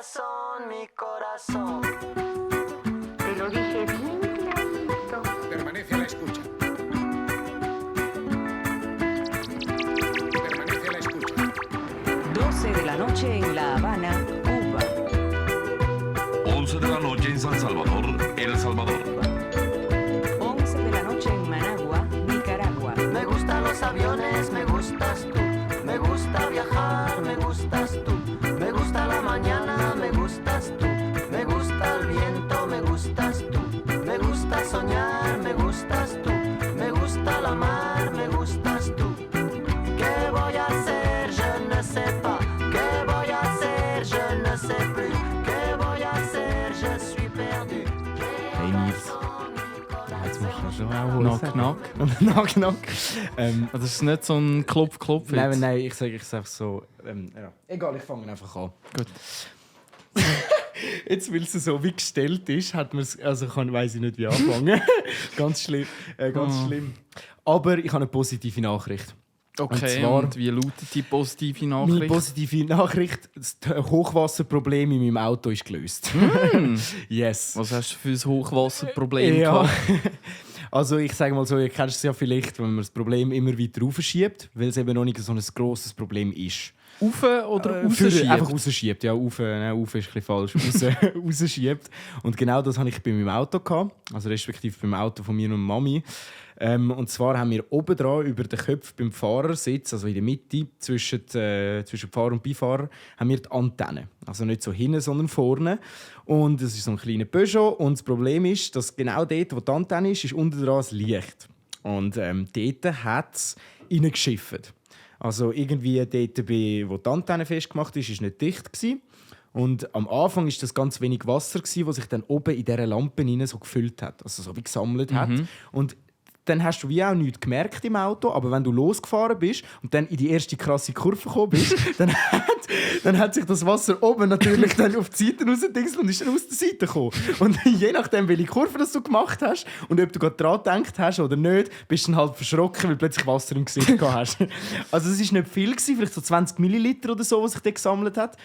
corazón, mi corazón. Te lo dije bien clarito. Permanece a la escucha. Permanece a la escucha. 12 de la noche en La Habana, Cuba. 11 de la noche en San Salvador, El Salvador. 11 de la noche en Managua, Nicaragua. Me gustan los aviones, me gustas tú. Me gusta viajar, me gustas tú. Me gusta la mañana, me gustas tú. Me gusta el viento, me gustas tú. Me gusta soñar, me gustas tú. Me gusta la mar, me gustas tú. ¿Qué voy a hacer? Je ne sais pas. ¿Qué voy a hacer? Je ne sais plus. ¿Qué voy a hacer? Je suis perdu. Hey Nils. Jetzt machen wir schon auch Knock, knock. Knock, knock. Das ist nicht so ein Klopf-Klopf. Nein, ich sage einfach so. Ja. Egal, ich fange einfach an. Gut. Jetzt, weil es so wie gestellt ist, hat man es. Also weiss ich nicht, wie anfangen. Ganz schlimm. Schlimm. Aber ich habe eine positive Nachricht. Okay, Und zwar- wie lautet die positive Meine Nachricht? positive Nachricht: Das Hochwasserproblem in meinem Auto ist gelöst. Yes. Was hast du für ein Hochwasserproblem Ja. gehabt? Also ich sage mal so, ihr kennt es ja vielleicht, wenn man das Problem immer weiter raufschiebt, weil es eben noch nicht so ein grosses Problem ist. Rauf oder Einfach rausschiebt, ja, rauf ist ein bisschen falsch, rausschiebt. Und genau das hatte ich bei meinem Auto gehabt, also respektive beim Auto von mir und Mami. Und zwar haben wir oben dran über den Köpfen beim Fahrersitz, also in der Mitte zwischen Fahrer und Beifahrer, haben wir die Antenne. Also nicht so hinten, sondern vorne. Und es ist so ein kleiner Peugeot. Und das Problem ist, dass genau dort, wo die Antenne ist unten dran das Licht. Und dort hat es reingeschifft. Also irgendwie dort, wo die Antenne festgemacht ist, war nicht dicht gewesen. Und am Anfang war das ganz wenig Wasser, das sich dann oben in dieser Lampe rein so gefüllt hat. Also so wie gesammelt hat. Und dann hast du wie auch nichts gemerkt im Auto, aber wenn du losgefahren bist und dann in die erste krasse Kurve gekommen bist, dann hat sich das Wasser oben natürlich dann auf die Seite rausgedingselt und ist dann aus der Seite gekommen. Und je nachdem, welche Kurve das du gemacht hast und ob du gerade daran gedacht hast oder nicht, bist du dann halt verschrocken, weil du plötzlich Wasser im Gesicht gehabt hast. Also es war nicht viel, vielleicht so 20 Milliliter oder so, was sich da gesammelt hat.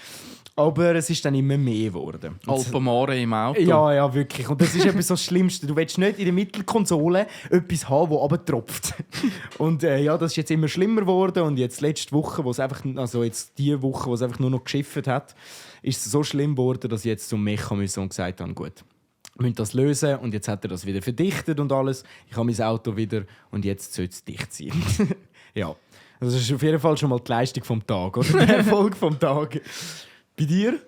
Aber es ist dann immer mehr geworden. Alpamare im Auto. Ja, wirklich. Und das ist etwas so das Schlimmste. Du willst nicht in der Mittelkonsole etwas haben, das runtertropft. Und ja, das ist jetzt immer schlimmer geworden. Und jetzt letzte Woche, die Woche, wo es einfach nur noch geschifft hat, ist es so schlimm geworden, dass ich jetzt zum Mecha müssen und gesagt habe, gut, wir müssen das lösen. Und jetzt hat er das wieder verdichtet und alles. Ich habe mein Auto wieder und jetzt soll es dicht sein. Ja, das ist auf jeden Fall schon mal die Leistung vom Tag, oder? Der Erfolg vom Tag. Bei dir?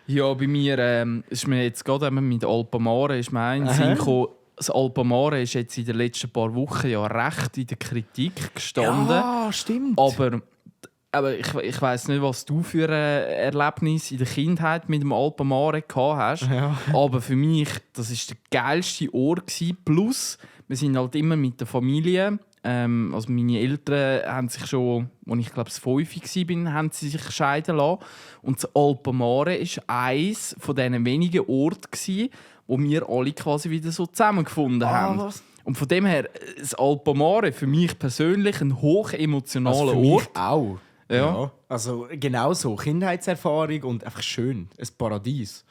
Ja, bei mir ist mir jetzt gerade mit Alpamare ist mir ein Sinn gekommen. Das Alpamare ist jetzt in den letzten paar Wochen ja recht in der Kritik gestanden. Ja, stimmt. Aber ich weiss nicht, was du für ein Erlebnis in der Kindheit mit dem Alpamare gehabt hast. Ja. Aber für mich, das war der geilste Ort gewesen. Plus, wir sind halt immer mit der Familie. Also meine Eltern haben sich schon, als ich glaube 5 war, haben sie sich scheiden lassen. Und das Alpamare war eines von diesen wenigen Orten, wo wir alle quasi wieder so zusammengefunden haben. Was? Und von dem her, das Alpamare für mich persönlich ein hochemotionaler Also für Ort. mich auch. Ja. Also genau so. Kindheitserfahrung und einfach schön. Ein Paradies.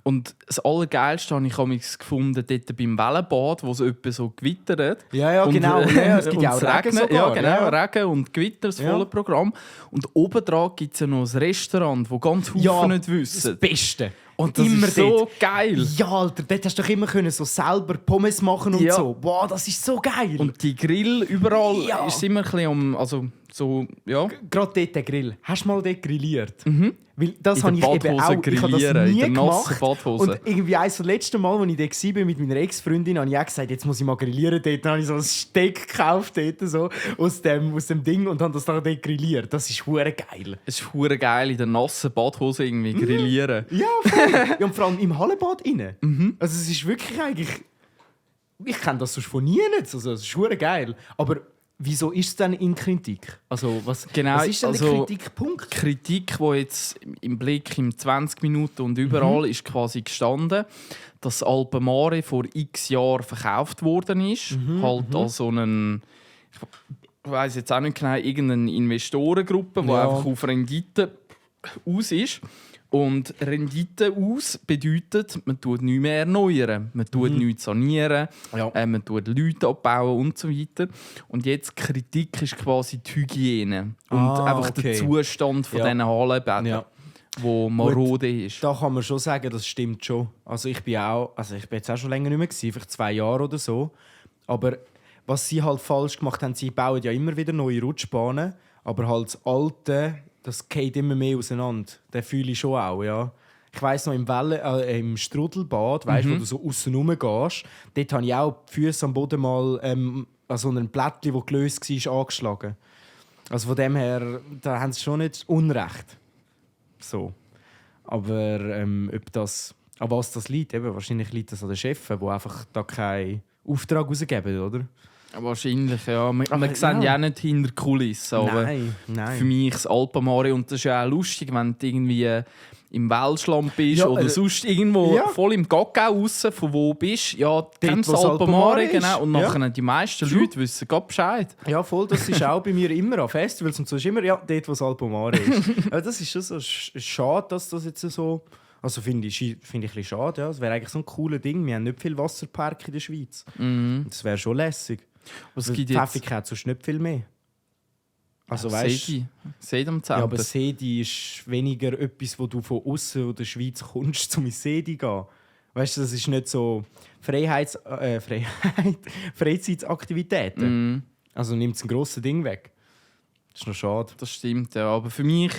Und das Allergeilste habe ich amigs gefunden dort beim Wellenbad, wo es etwa so gewittert. Ja, genau. Ja, es gibt ja auch Regen sogar. Ja, genau. Regen und Gewitter, das volle Programm. Und obendran gibt es ja noch ein Restaurant, das ganz viele nicht wissen. Das Beste. Und das immer ist so dort. geil. Ja, Alter, dort hast du doch immer können so selber Pommes machen und Ja. so. Wow, das ist so geil. Und die Grill überall Ja. ist immer ein bisschen ja. Gerade dort der Grill. Hast du mal dort grilliert? Weil das In habe der ich eben Badhose auch. Ich habe grillieren, das nie in der nassen gemacht. Badhose. Und irgendwie eines der letzten Mal, als ich dort war mit meiner Ex-Freundin, habe ich auch gesagt, jetzt muss ich mal grillieren. Dort habe ich so ein Steak gekauft dort, so, aus dem Ding und habe das dann dort grilliert. Das ist hure geil. Es ist verdammt geil, in der nassen Badhose irgendwie grillieren. Ja, voll. Ja, und vor allem im Hallenbad rein. Also es ist wirklich eigentlich... Ich kenne das sonst von nie nicht. Also, es ist hure geil. Aber wieso ist es denn in Kritik? Also, was ist denn der Kritikpunkt? Kritik, die jetzt im Blick in 20 Minuten und überall ist quasi gestanden, dass Alpamare vor x Jahren verkauft worden ist. Halt an so einen... Ich weiss jetzt auch nicht genau, irgendeine Investorengruppe, die einfach auf Rendite aus ist. Und Rendite aus bedeutet, man tut nichts mehr erneuern, man tut nichts sanieren, man tut Leute abbauen und so weiter. Und jetzt Kritik ist quasi die Hygiene und einfach der Zustand von diesen Hallenbädern. Ja. Wo marode ist. Da kann man schon sagen, das stimmt schon. Also ich bin jetzt auch schon länger nicht mehr gewesen, vielleicht 2 Jahre oder so. Aber was sie halt falsch gemacht haben, sie bauen ja immer wieder neue Rutschbahnen, aber halt das Alte, das geht immer mehr auseinander. Das fühle ich schon auch, ja. Ich weiss noch, im Strudelbad, weißt, wo du so aussen rumgehst, dort habe ich auch die Füße am Boden mal an so einem Blättchen, das gelöst war, angeschlagen. Also von dem her, da haben sie schon nicht Unrecht. So. Aber ob das, an was das liegt, eben, wahrscheinlich liegt das an den Chefs, die einfach da keinen Auftrag rausgeben, oder? Wahrscheinlich, ja. Wir sehen ja auch nicht hinter die Kulissen. Aber nein. Für mich das Alpenmare, und das ist ja auch lustig, wenn du irgendwie im Welschland bist oder sonst irgendwo voll im Gaggau raus, von wo bist. Ja, kennst du das Alpenmare, genau. Und nachher die meisten Leute wissen gar Bescheid. Ja, voll. Das ist auch bei mir immer an Festivals und so. Ist immer dort, wo das Alpenmare ist. Aber das ist schon so schade, dass das jetzt so... Also finde ich ein bisschen schade. Ja. Das wäre eigentlich so ein cooles Ding. Wir haben nicht viel Wasserpark in der Schweiz. Das wäre schon lässig. Pfäffik hat sonst nicht viel mehr. Also, Seedi am Zentrum. Ja, aber Seedi ist weniger etwas, wo du von außen oder der Schweiz kommst, um ins Seedi zu gehen. Weißt du, das ist nicht so Freizeitaktivitäten. Also nimmt es ein grosses Ding weg. Das ist noch schade. Das stimmt, ja. Aber für mich,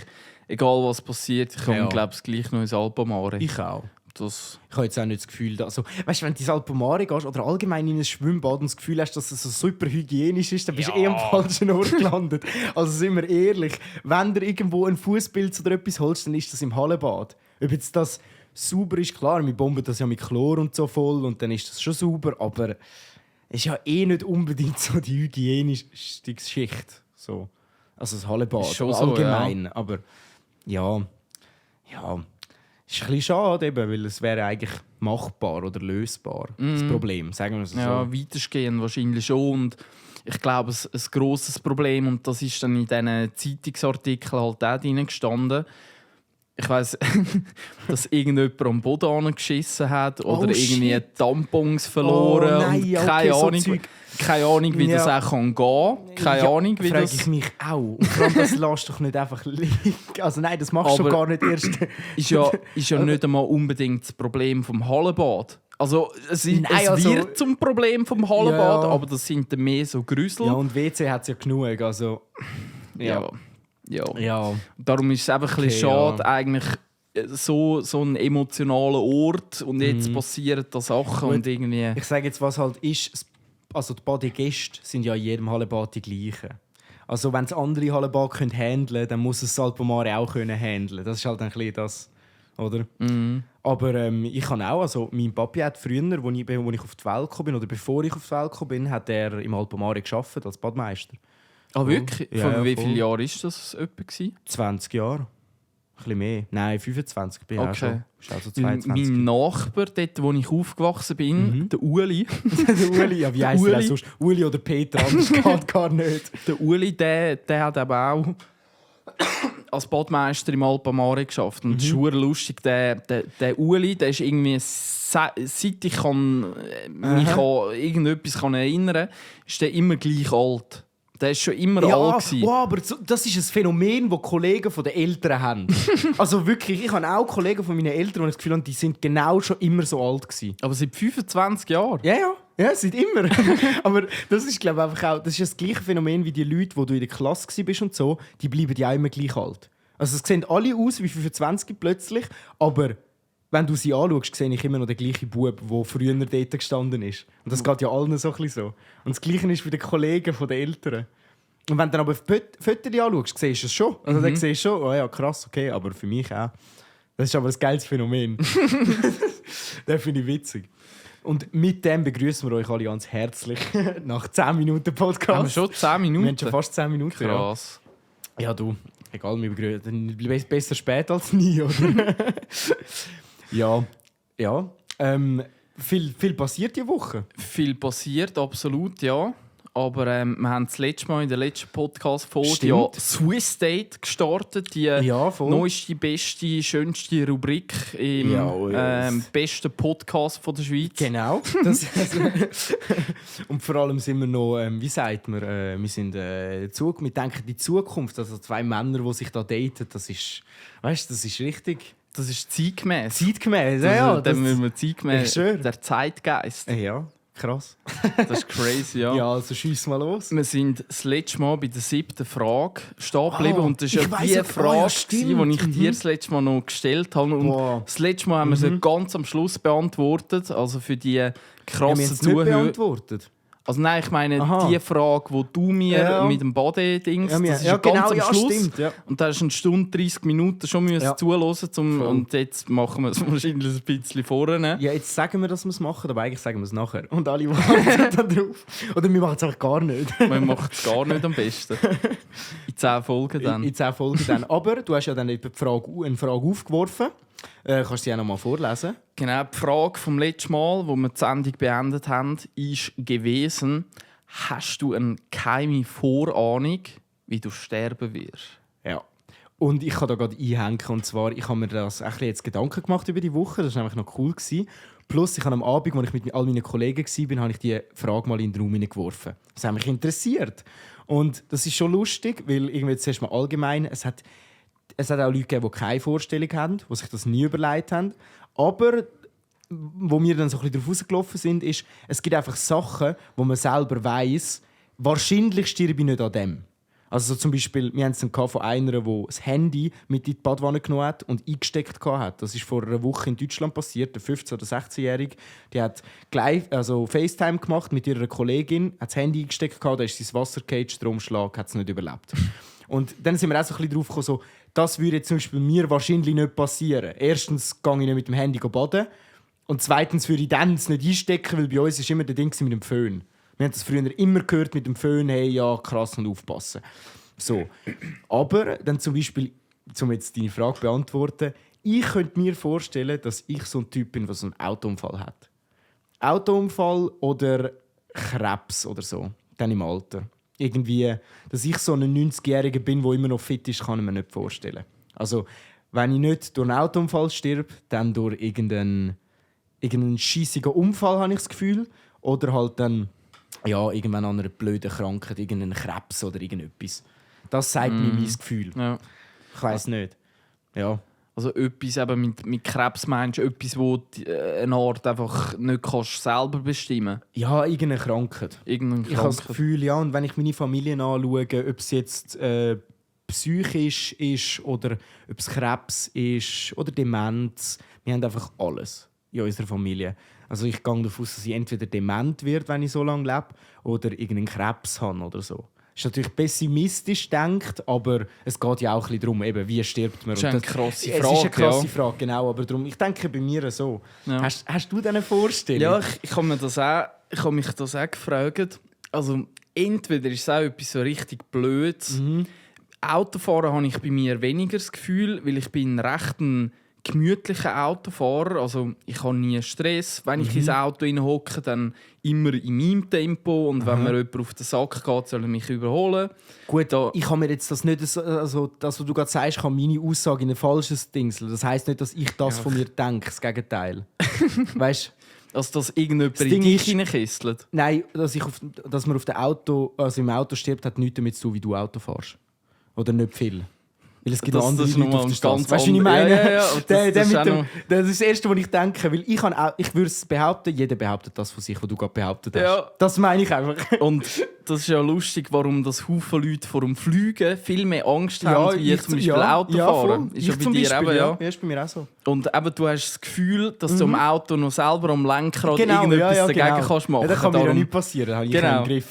egal was passiert, ich komme, glaube ich, gleich noch ins Alpenmare. Ich auch. Ich habe jetzt auch nicht das Gefühl, also, weißt du, wenn du ins Alpenmare gehst oder allgemein in ein Schwimmbad und das Gefühl hast, dass es so super hygienisch ist, dann bist du am falschen Ort gelandet. Also sind wir ehrlich, wenn du irgendwo ein Fußpilz oder etwas holst, dann ist das im Hallenbad. Ob jetzt das sauber ist, klar, wir bomben das ja mit Chlor und so voll und dann ist das schon sauber, aber es ist ja nicht unbedingt so die hygienischste Schicht. So. Also das Hallenbad ist schon allgemein, so, aber ja. Ist ein bisschen schade, eben, weil es wäre eigentlich machbar oder lösbar, das Problem, sagen wir es so. Ja, weitestgehend wahrscheinlich schon. Und ich glaube, ein grosses Problem, und das ist dann in diesen Zeitungsartikeln halt auch drin gestanden, ich weiss, dass irgendjemand am Boden angeschissen hat oder irgendwie Tampons verloren. Nein, und keine Ahnung, wie das auch gehen kann. Keine Ahnung, wie das... ich mich auch. Und vor allem, das lässt doch nicht einfach liegen. Also nein, das machst du schon gar nicht erst. ist ja nicht einmal unbedingt das Problem vom Hallenbad. Also es wird zum Problem vom Hallenbad, aber das sind dann mehr so Grüssel. Ja, und WC hat es ja genug. Also, ja. Darum ist es einfach ein bisschen schade, eigentlich so ein emotionaler Ort und jetzt passieren da Sachen und irgendwie... Ich sage jetzt, was halt ist, also die Badegäste sind ja in jedem Hallenbad die gleichen. Also wenn es andere Hallenbad handeln können, dann muss es Alpenmare auch handeln. Das ist halt ein bisschen das, oder? Aber ich kann auch, also mein Papi hat früher, als ich auf die Welt gekommen bin, oder bevor ich auf die Welt gekommen bin, hat er im Alpenmare gearbeitet als Badmeister. Ah, wirklich? Von wie vielen Jahren war das etwa? 20 Jahre. Ein bisschen mehr. Nein, 25 bin ich auch schon. Also 22. Mein Nachbar, dort wo ich aufgewachsen bin, der Uli. Der Uli, ja, wie heisst der sonst? Uli oder Peter, anders geht gar nicht. Der Uli, der hat aber auch als Badmeister im Alpenmare geschafft. Und das ist lustig. Der Uli, der ist irgendwie, seit ich mich an irgendetwas erinnern kann, ist der immer gleich alt. Der war schon immer alt gewesen. Wow, aber das ist ein Phänomen, das Kollegen von den Eltern haben. Also wirklich, ich habe auch Kollegen von meinen Eltern, die das Gefühl haben, die sind genau schon immer so alt gewesen. Aber seit 25 Jahren? Ja, seit immer. Aber das ist, glaube ich, einfach auch, das ist das gleiche Phänomen wie die Leute, wo du in der Klasse bist und so, die bleiben ja auch immer gleich alt. Also es sehen alle aus wie 25 plötzlich, aber wenn du sie anschaust, sehe ich immer noch den gleichen Bub, der früher dort gestanden ist. Und das geht ja allen so ein bisschen so. Und das Gleiche ist bei den Kollegen der Eltern. Und wenn du dann aber Fotos anschaust, siehst du es schon. Also dann siehst du schon, oh ja, krass, okay, aber für mich auch. Das ist aber ein geiles Phänomen. Das finde ich witzig. Und mit dem begrüßen wir euch alle ganz herzlich nach 10 Minuten Podcast. Haben wir schon 10 Minuten? Wir haben schon fast 10 Minuten. Krass. Ja, du, egal, wir begrüßen. Besser spät als nie, oder? Ja. Viel passiert diese Woche. Viel passiert, absolut, ja. Aber wir haben das letzte Mal in der letzten Podcast-Folge Stimmt. Swiss Date gestartet. Die Ja, voll. neueste, beste, schönste Rubrik im yes. besten Podcast von der Schweiz. Genau. Und vor allem sind wir noch, wie sagt man, wir denken die Zukunft, also 2 Männer, die sich da daten, das ist richtig Das ist zeitgemäß. zeitgemäß. Ja, Dann müssen wir zeitgemäß. Ich schwöre. Der Zeitgeist. Ja, krass. Das ist crazy, ja. Ja, also schieß mal los. Wir sind das letzte Mal bei der 7. Frage stehen geblieben. Und das ist ich ja weiss die ja, Frage, stimmt. die ich dir das letzte Mal noch gestellt habe. Und Wow. das letzte Mal haben wir sie ganz am Schluss beantwortet. Also für die Ja, wir krassen haben es nicht Zuhörer. beantwortet. Also nein, ich meine Aha. die Frage, die du mir Ja. mit dem Body-Dings, Ja, das ist ja, ganz genau, am ja, Schluss. stimmt. Ja. Und da hast du 1 Stunde, 30 Minuten schon Ja. zuhören Voll. und jetzt machen wir es wahrscheinlich ein bisschen vorne. Ja, jetzt sagen wir, dass wir es machen, aber eigentlich sagen wir es nachher. Und alle warten dann drauf. Oder wir machen es einfach gar nicht. Man macht es gar nicht am besten. In 10 Folgen dann. In 10 Folgen dann. Aber du hast ja dann eine Frage aufgeworfen. Kannst du sie auch noch mal vorlesen? Genau, die Frage vom letzten Mal, wo wir die Sendung beendet haben, ist gewesen: Hast du eine geheime Vorahnung, wie du sterben wirst? Ja. Und ich kann da gerade einhängen. Und zwar, ich habe mir das ein bisschen jetzt Gedanken gemacht über die Woche. Das war nämlich noch cool. Plus, ich habe am Abend, als ich mit all meinen Kollegen war, habe ich die Frage mal in den Raum hineingeworfen. Das hat mich interessiert. Und das ist schon lustig, weil irgendwie zuerst mal allgemein, es hat auch Leute gegeben, die keine Vorstellung haben, die sich das nie überlegt haben. Aber wo wir dann so ein bisschen darauf rausgelaufen sind, ist, es gibt einfach Sachen, wo man selber weiss, wahrscheinlich sterbe ich nicht an dem. Also so zum Beispiel, wir haben es dann von einer, die das Handy mit in die Badwanne genommen hat und eingesteckt hat. Das ist vor einer Woche in Deutschland passiert. Eine 15- oder 16-Jährige, die hat gleich, also FaceTime gemacht mit ihrer Kollegin, hat das Handy eingesteckt, da ist sein Wasser gefallen, Stromschlag, hat es nicht überlebt. Und dann sind wir auch so ein bisschen drauf gekommen, so, das würde jetzt zum Beispiel mir wahrscheinlich nicht passieren. Erstens gehe ich nicht mit dem Handy baden und zweitens würde ich dann es nicht einstecken, weil bei uns ist immer der Ding mit dem Föhn. Wir haben das früher immer gehört mit dem Föhn, hey, ja, krass und aufpassen. So. Aber dann zum Beispiel, um jetzt deine Frage zu beantworten, ich könnte mir vorstellen, dass ich so ein Typ bin, der so einen Autounfall hat. Autounfall oder Krebs oder so, dann im Alter. Irgendwie, dass ich so ein 90-Jähriger bin, der immer noch fit ist, kann ich mir nicht vorstellen. Also, wenn ich nicht durch einen Autounfall stirb, dann durch irgendeinen scheissigen Unfall, habe ich das Gefühl. Oder halt dann irgendwann an einer blöden Krankheit, irgendeinen Krebs oder irgendetwas. Das sagt mir mein Gefühl. Ja. Ich weiss nicht. Ja. Also etwas eben mit Krebs meinst du, etwas, wo eine Art einfach nicht kannst selber bestimmen kannst? Ja, irgendeine Krankheit. Irgendeine Ich habe das Krankheit. Gefühl, ja, und wenn ich meine Familie anschaue, ob es jetzt psychisch ist oder ob es Krebs ist oder Demenz, wir haben einfach alles in unserer Familie. Also ich gehe davon aus, dass ich entweder dement wird, wenn ich so lange lebe, oder irgendeinen Krebs habe oder so. Das ist natürlich pessimistisch gedacht, aber es geht ja auch ein bisschen darum, eben, wie stirbt man. Das ist eine krasse Es ist Frage, eine krasse ja. Frage, genau. Aber darum, ich denke bei mir so. Ja. Hast du denn eine Vorstellung? Ja, ich habe mich das auch gefragt. Also entweder ist es auch etwas so richtig Blödes. Autofahren habe ich bei mir weniger das Gefühl, weil ich bin recht ein gemütlicher Autofahrer. Also ich habe nie Stress. Wenn ich ins Auto hocke, dann immer in meinem Tempo. Und wenn mir jemand auf den Sack geht, soll er mich überholen. Gut, ich habe mir jetzt das nicht, also das, was du gerade sagst, kann meine Aussage in ein falsches Dingsel. Das heisst nicht, dass ich das von mir denke, das Gegenteil. Weißt du? Also dass irgendjemand Das in Ding dich ist- hineinkesselt. Nein, dass man auf dem Auto, also im Auto stirbt, hat nichts damit zu tun, wie du Auto fährst. Oder nicht viel. Weil es gibt Das- noch andere das ist Leute nochmal auf der ein Straße. ganz Weißt du, wie ich ander- meine? Ja, ja, ja. Und Der das ist mit auch dem, noch- das ist das Erste, was ich denke. Weil ich würde es behaupten, jeder behauptet das von sich, was du gerade behauptet hast. Ja. Das meine ich einfach. Und das ist ja lustig, warum das Haufen Leute vor dem Fliegen viel mehr Angst haben, wie zum Beispiel Autofahren. voll. Ist ja Ich bei zum dir Beispiel, eben, ja. Ja, ist bei mir auch so. Und eben, du hast das Gefühl, dass du am Auto noch selber am Lenkrad Genau, irgendetwas ja, dagegen genau. kannst machen. Ja, da kann mir ja Darum- nichts passieren, da habe ich Genau. keinen Griff.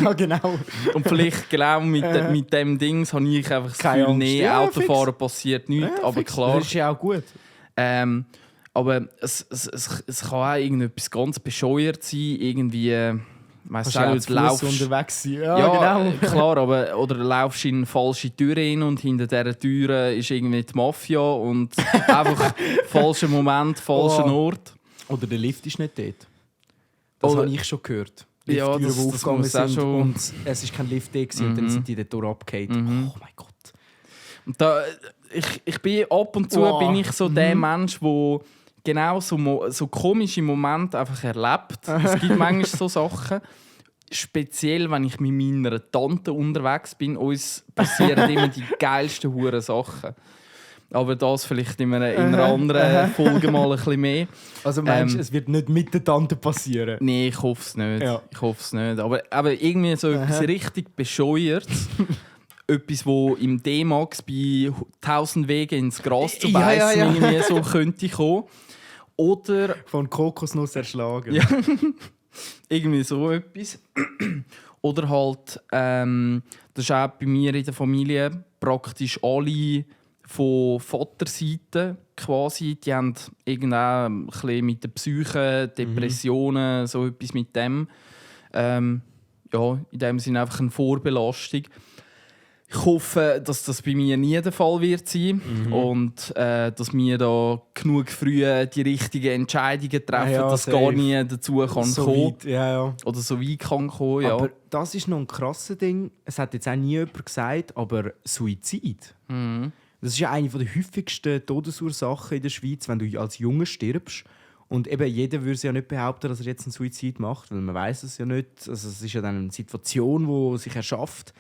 Ja, genau. Und vielleicht genau mit dem Dings habe ich einfach das Keine Gefühl, Angst. nee, Ja, Autofahren fix. passiert nichts. Ja, aber fix. klar, Das ist ja auch gut. aber es kann auch irgendetwas ganz bescheuert sein, irgendwie, weiss Kannst du auch nicht, zu Fuss unterwegs sein. Ja, Ja, genau. klar, aber oder laufst in eine falsche Tür rein und hinter dieser Tür ist irgendwie die Mafia und einfach falscher Moment, falscher Oh. Ort. Oder der Lift ist nicht dort. Das Oder- habe ich schon gehört. Ja, Lifttüren, das die aufgegangen muss auch sind schon- und es war kein Lift da gewesen, und dann sind die dort durchgefallen. Oh mein Gott. Und da, ich bin ab und zu bin ich so der Mensch, der genau so komische Momente einfach erlebt. Es gibt manchmal so Sachen. Speziell, wenn ich mit meiner Tante unterwegs bin, uns passieren immer die geilsten huren Sachen. Aber das vielleicht in einer anderen Folge mal ein bisschen mehr. Also meinst du, es wird nicht mit der Tante passieren? Nein, ich hoffe es nicht. Ja. Ich hoffe es nicht. Aber irgendwie so etwas richtig Bescheuertes. Etwas, wo im D-Max bei 1000 Wegen ins Gras zu beißen irgendwie so könnte kommen. Oder Von Kokosnuss erschlagen. Ja. irgendwie so etwas. Oder halt, das ist auch bei mir in der Familie praktisch alle von Vaterseite quasi, die haben irgendwann ein bisschen mit der Psyche, Depressionen, so etwas mit dem. Ja, in dem Sinne einfach eine Vorbelastung. Ich hoffe, dass das bei mir nie der Fall wird sein und dass wir da genug früh die richtigen Entscheidungen treffen, Ja, dass safe. gar nie dazu kann so kommen weit, ja. oder so weit kann kommen. Ja. Aber das ist noch ein krasses Ding. Es hat jetzt auch nie jemand gesagt, aber Suizid. Das ist ja eine der häufigsten Todesursachen in der Schweiz, wenn du als Junge stirbst. Und eben jeder würde ja nicht behaupten, dass er jetzt einen Suizid macht, weil man weiß es ja nicht. Also es ist ja dann eine Situation, die sich erschafft.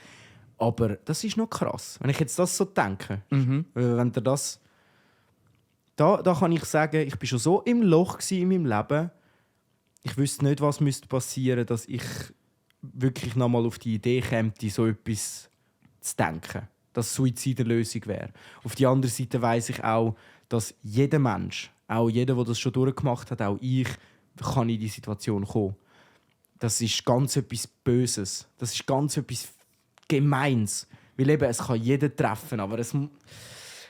Aber das ist noch krass, wenn ich jetzt das so denke. Wenn der das... Da kann ich sagen, ich war schon so im Loch in meinem Leben. Ich wüsste nicht, was müsste passieren, dass ich wirklich noch mal auf die Idee käme, so etwas zu denken. Dass Suizid eine Lösung wäre. Auf der anderen Seite weiss ich auch, dass jeder Mensch, auch jeder, der das schon durchgemacht hat, auch ich, kann in diese Situation kommen. Das ist ganz etwas Böses. Das ist ganz etwas Gemeins. Weil eben, es kann jeder treffen, aber es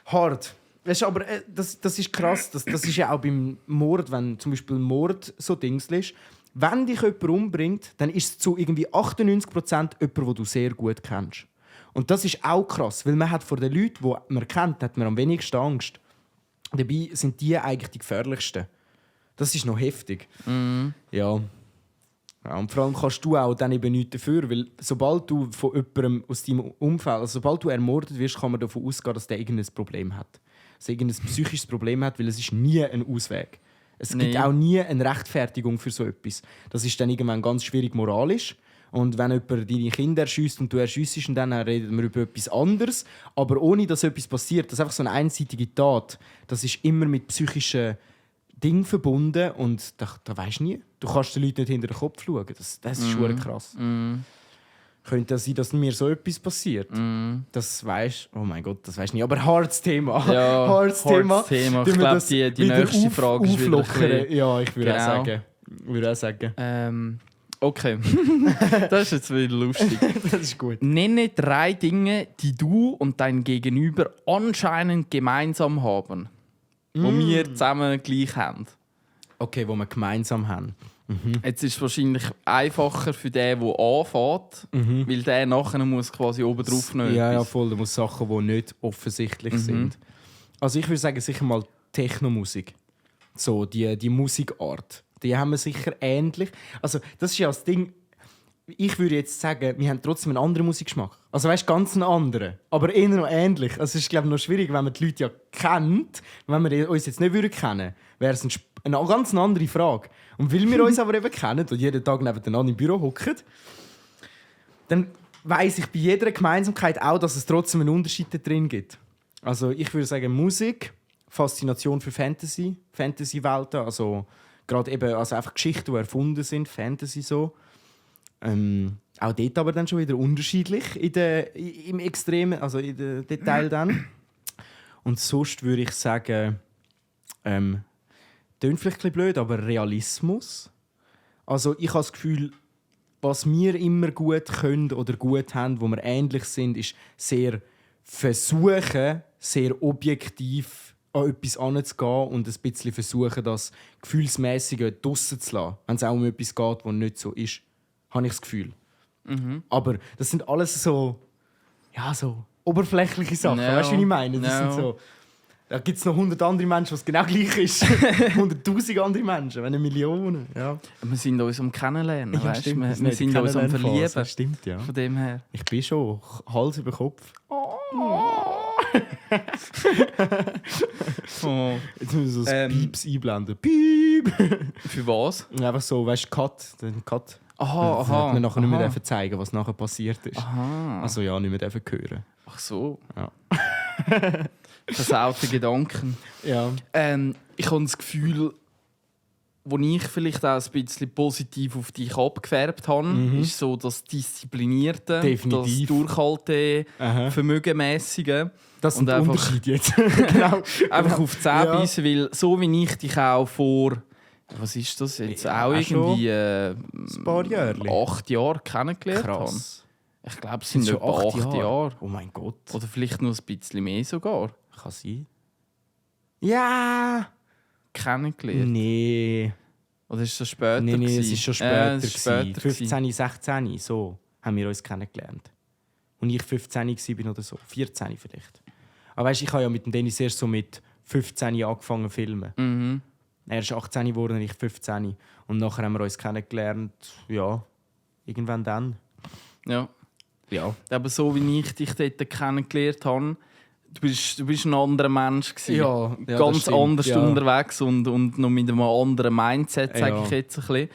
hart. Weißt du, aber das ist krass. Das ist ja auch beim Mord, wenn zum Beispiel Mord so Dings ist. Wenn dich jemand umbringt, dann ist es zu irgendwie 98% jemand, den du sehr gut kennst. Und das ist auch krass, weil man hat vor den Leuten, die man kennt, hat man am wenigsten Angst. Dabei sind die eigentlich die gefährlichsten. Das ist noch heftig. Ja. Ja, und vor allem kannst du auch dann eben nichts dafür, weil sobald du von jemandem aus deinem Umfeld, also sobald du ermordet wirst, kann man davon ausgehen, dass der irgendein Problem hat. Dass er irgendein psychisches Problem hat, weil es ist nie ein Ausweg. Es gibt auch nie eine Rechtfertigung für so etwas. Das ist dann irgendwann ganz schwierig moralisch. Und wenn jemand deine Kinder erschiesst und du erschiessest, dann reden wir über etwas anderes. Aber ohne, dass etwas passiert, das ist einfach so eine einseitige Tat. Das ist immer mit psychischen Dingen verbunden und da weisst du nie. Du kannst den Leuten nicht hinter den Kopf schauen. Das ist schon krass. Könnte es sein, dass mir so etwas passiert? Das weisst oh mein Gott, das weisst du nie. Aber hartes Thema. Ja, hartes Thema. Thema. Ich glaube, die nächste Frage ist wieder ein bisschen... Ja, ich würde Genau. auch sagen. Okay, das ist jetzt wieder lustig. Das ist gut. Nenne 3 Dinge, die du und dein Gegenüber anscheinend gemeinsam haben. Die wir zusammen gleich haben. Okay, wo wir gemeinsam haben. Jetzt ist es wahrscheinlich einfacher für den, der anfängt, weil der nachher muss quasi oben drauf nehmen. Ja, voll. Da muss Sachen, die nicht offensichtlich sind. Also ich würde sagen, sicher mal Technomusik. So, die Musikart. Die haben wir sicher ähnlich. Also das ist ja das Ding. Ich würde jetzt sagen, wir haben trotzdem einen anderen Musikgeschmack. Also weißt, ganz einen anderen, aber eher noch ähnlich. Also es ist glaube ich noch schwierig, wenn man die Leute ja kennt. Wenn wir uns jetzt nicht kennen würden, wäre es eine ganz andere Frage. Und weil wir uns aber eben kennen und jeden Tag nebeneinander im Büro hocken, dann weiss ich bei jeder Gemeinsamkeit auch, dass es trotzdem einen Unterschied da drin gibt. Also ich würde sagen Musik, Faszination für Fantasy-Welten, also gerade eben also einfach Geschichten, die erfunden sind, Fantasy so. Auch dort aber dann schon wieder unterschiedlich im Extremen, also in den Detail dann. Und sonst würde ich sagen, klingt vielleicht ein bisschen blöd, aber Realismus. Also ich habe das Gefühl, was wir immer gut können oder gut haben, wo wir ähnlich sind, ist sehr versuchen, sehr objektiv an etwas heranzugehen und ein bisschen versuchen, das Gefühlsmäßige draussen zu lassen, wenn es auch um etwas geht, was nicht so ist. Habe ich das Gefühl. Aber das sind alles so oberflächliche Sachen. No. Weißt du, wie ich meine? Das sind so Da gibt es noch 100 andere Menschen, was genau gleich ist. 100'000 andere Menschen, wenn nicht Millionen. Ja. Wir sind uns am Kennenlernen, Ja, weißt? stimmt, wir wir sind sind uns am Kennenlernphase, Verlieben. das stimmt, ja. Von dem her. Ich bin schon Hals über Kopf. Oh. Jetzt müssen wir so das Ähm. Pieps einblenden. Piep! Für was? Einfach so, weißt du, Cut. Aha, Das aha. hat man nachher nicht mehr aha. dürfen zeigen, was nachher passiert ist. Aha. Also ja, nicht mehr dürfen hören. Ach so. Ja. Versaute Gedanken. Ja. Ich habe das Gefühl, wo ich vielleicht auch ein bisschen positiv auf dich abgefärbt habe, ist so das Disziplinierte, Definitiv. das Durchhalte, Aha. Vermögenmäßige. Das sind Und die einfach- Unterschiede jetzt. Genau. Einfach auf die Zähne Ja. beißen, weil so wie ich dich auch vor, was ist das jetzt, Ja, auch schon irgendwie ein paar Jahre. 8 Jahre kennengelernt habe. Krass. Ich glaube, es Sind sind schon etwa 8 8 Jahre. Oh mein Gott. Oder vielleicht noch ein bisschen mehr sogar. Kann sein. Ja! Kennengelernt. Nee. Oder ist das später? Nee, es gewesen? ist schon später. es ist später gewesen. 15, 16, so haben wir uns kennengelernt. Und ich 15 war oder so. 14 vielleicht. Aber weißt, ich habe ja mit dem Dennis erst so mit 15 angefangen zu filmen. Mhm. Er ist 18 geworden, ich 15. Und nachher haben wir uns kennengelernt. Ja, irgendwann dann. Ja. Ja. Aber so wie ich dich dort kennengelernt habe, du bist ein anderer Mensch gewesen. Ja, das Ganz stimmt, anders ja. unterwegs und noch mit einem anderen Mindset, sage Ja. ich jetzt ein bisschen.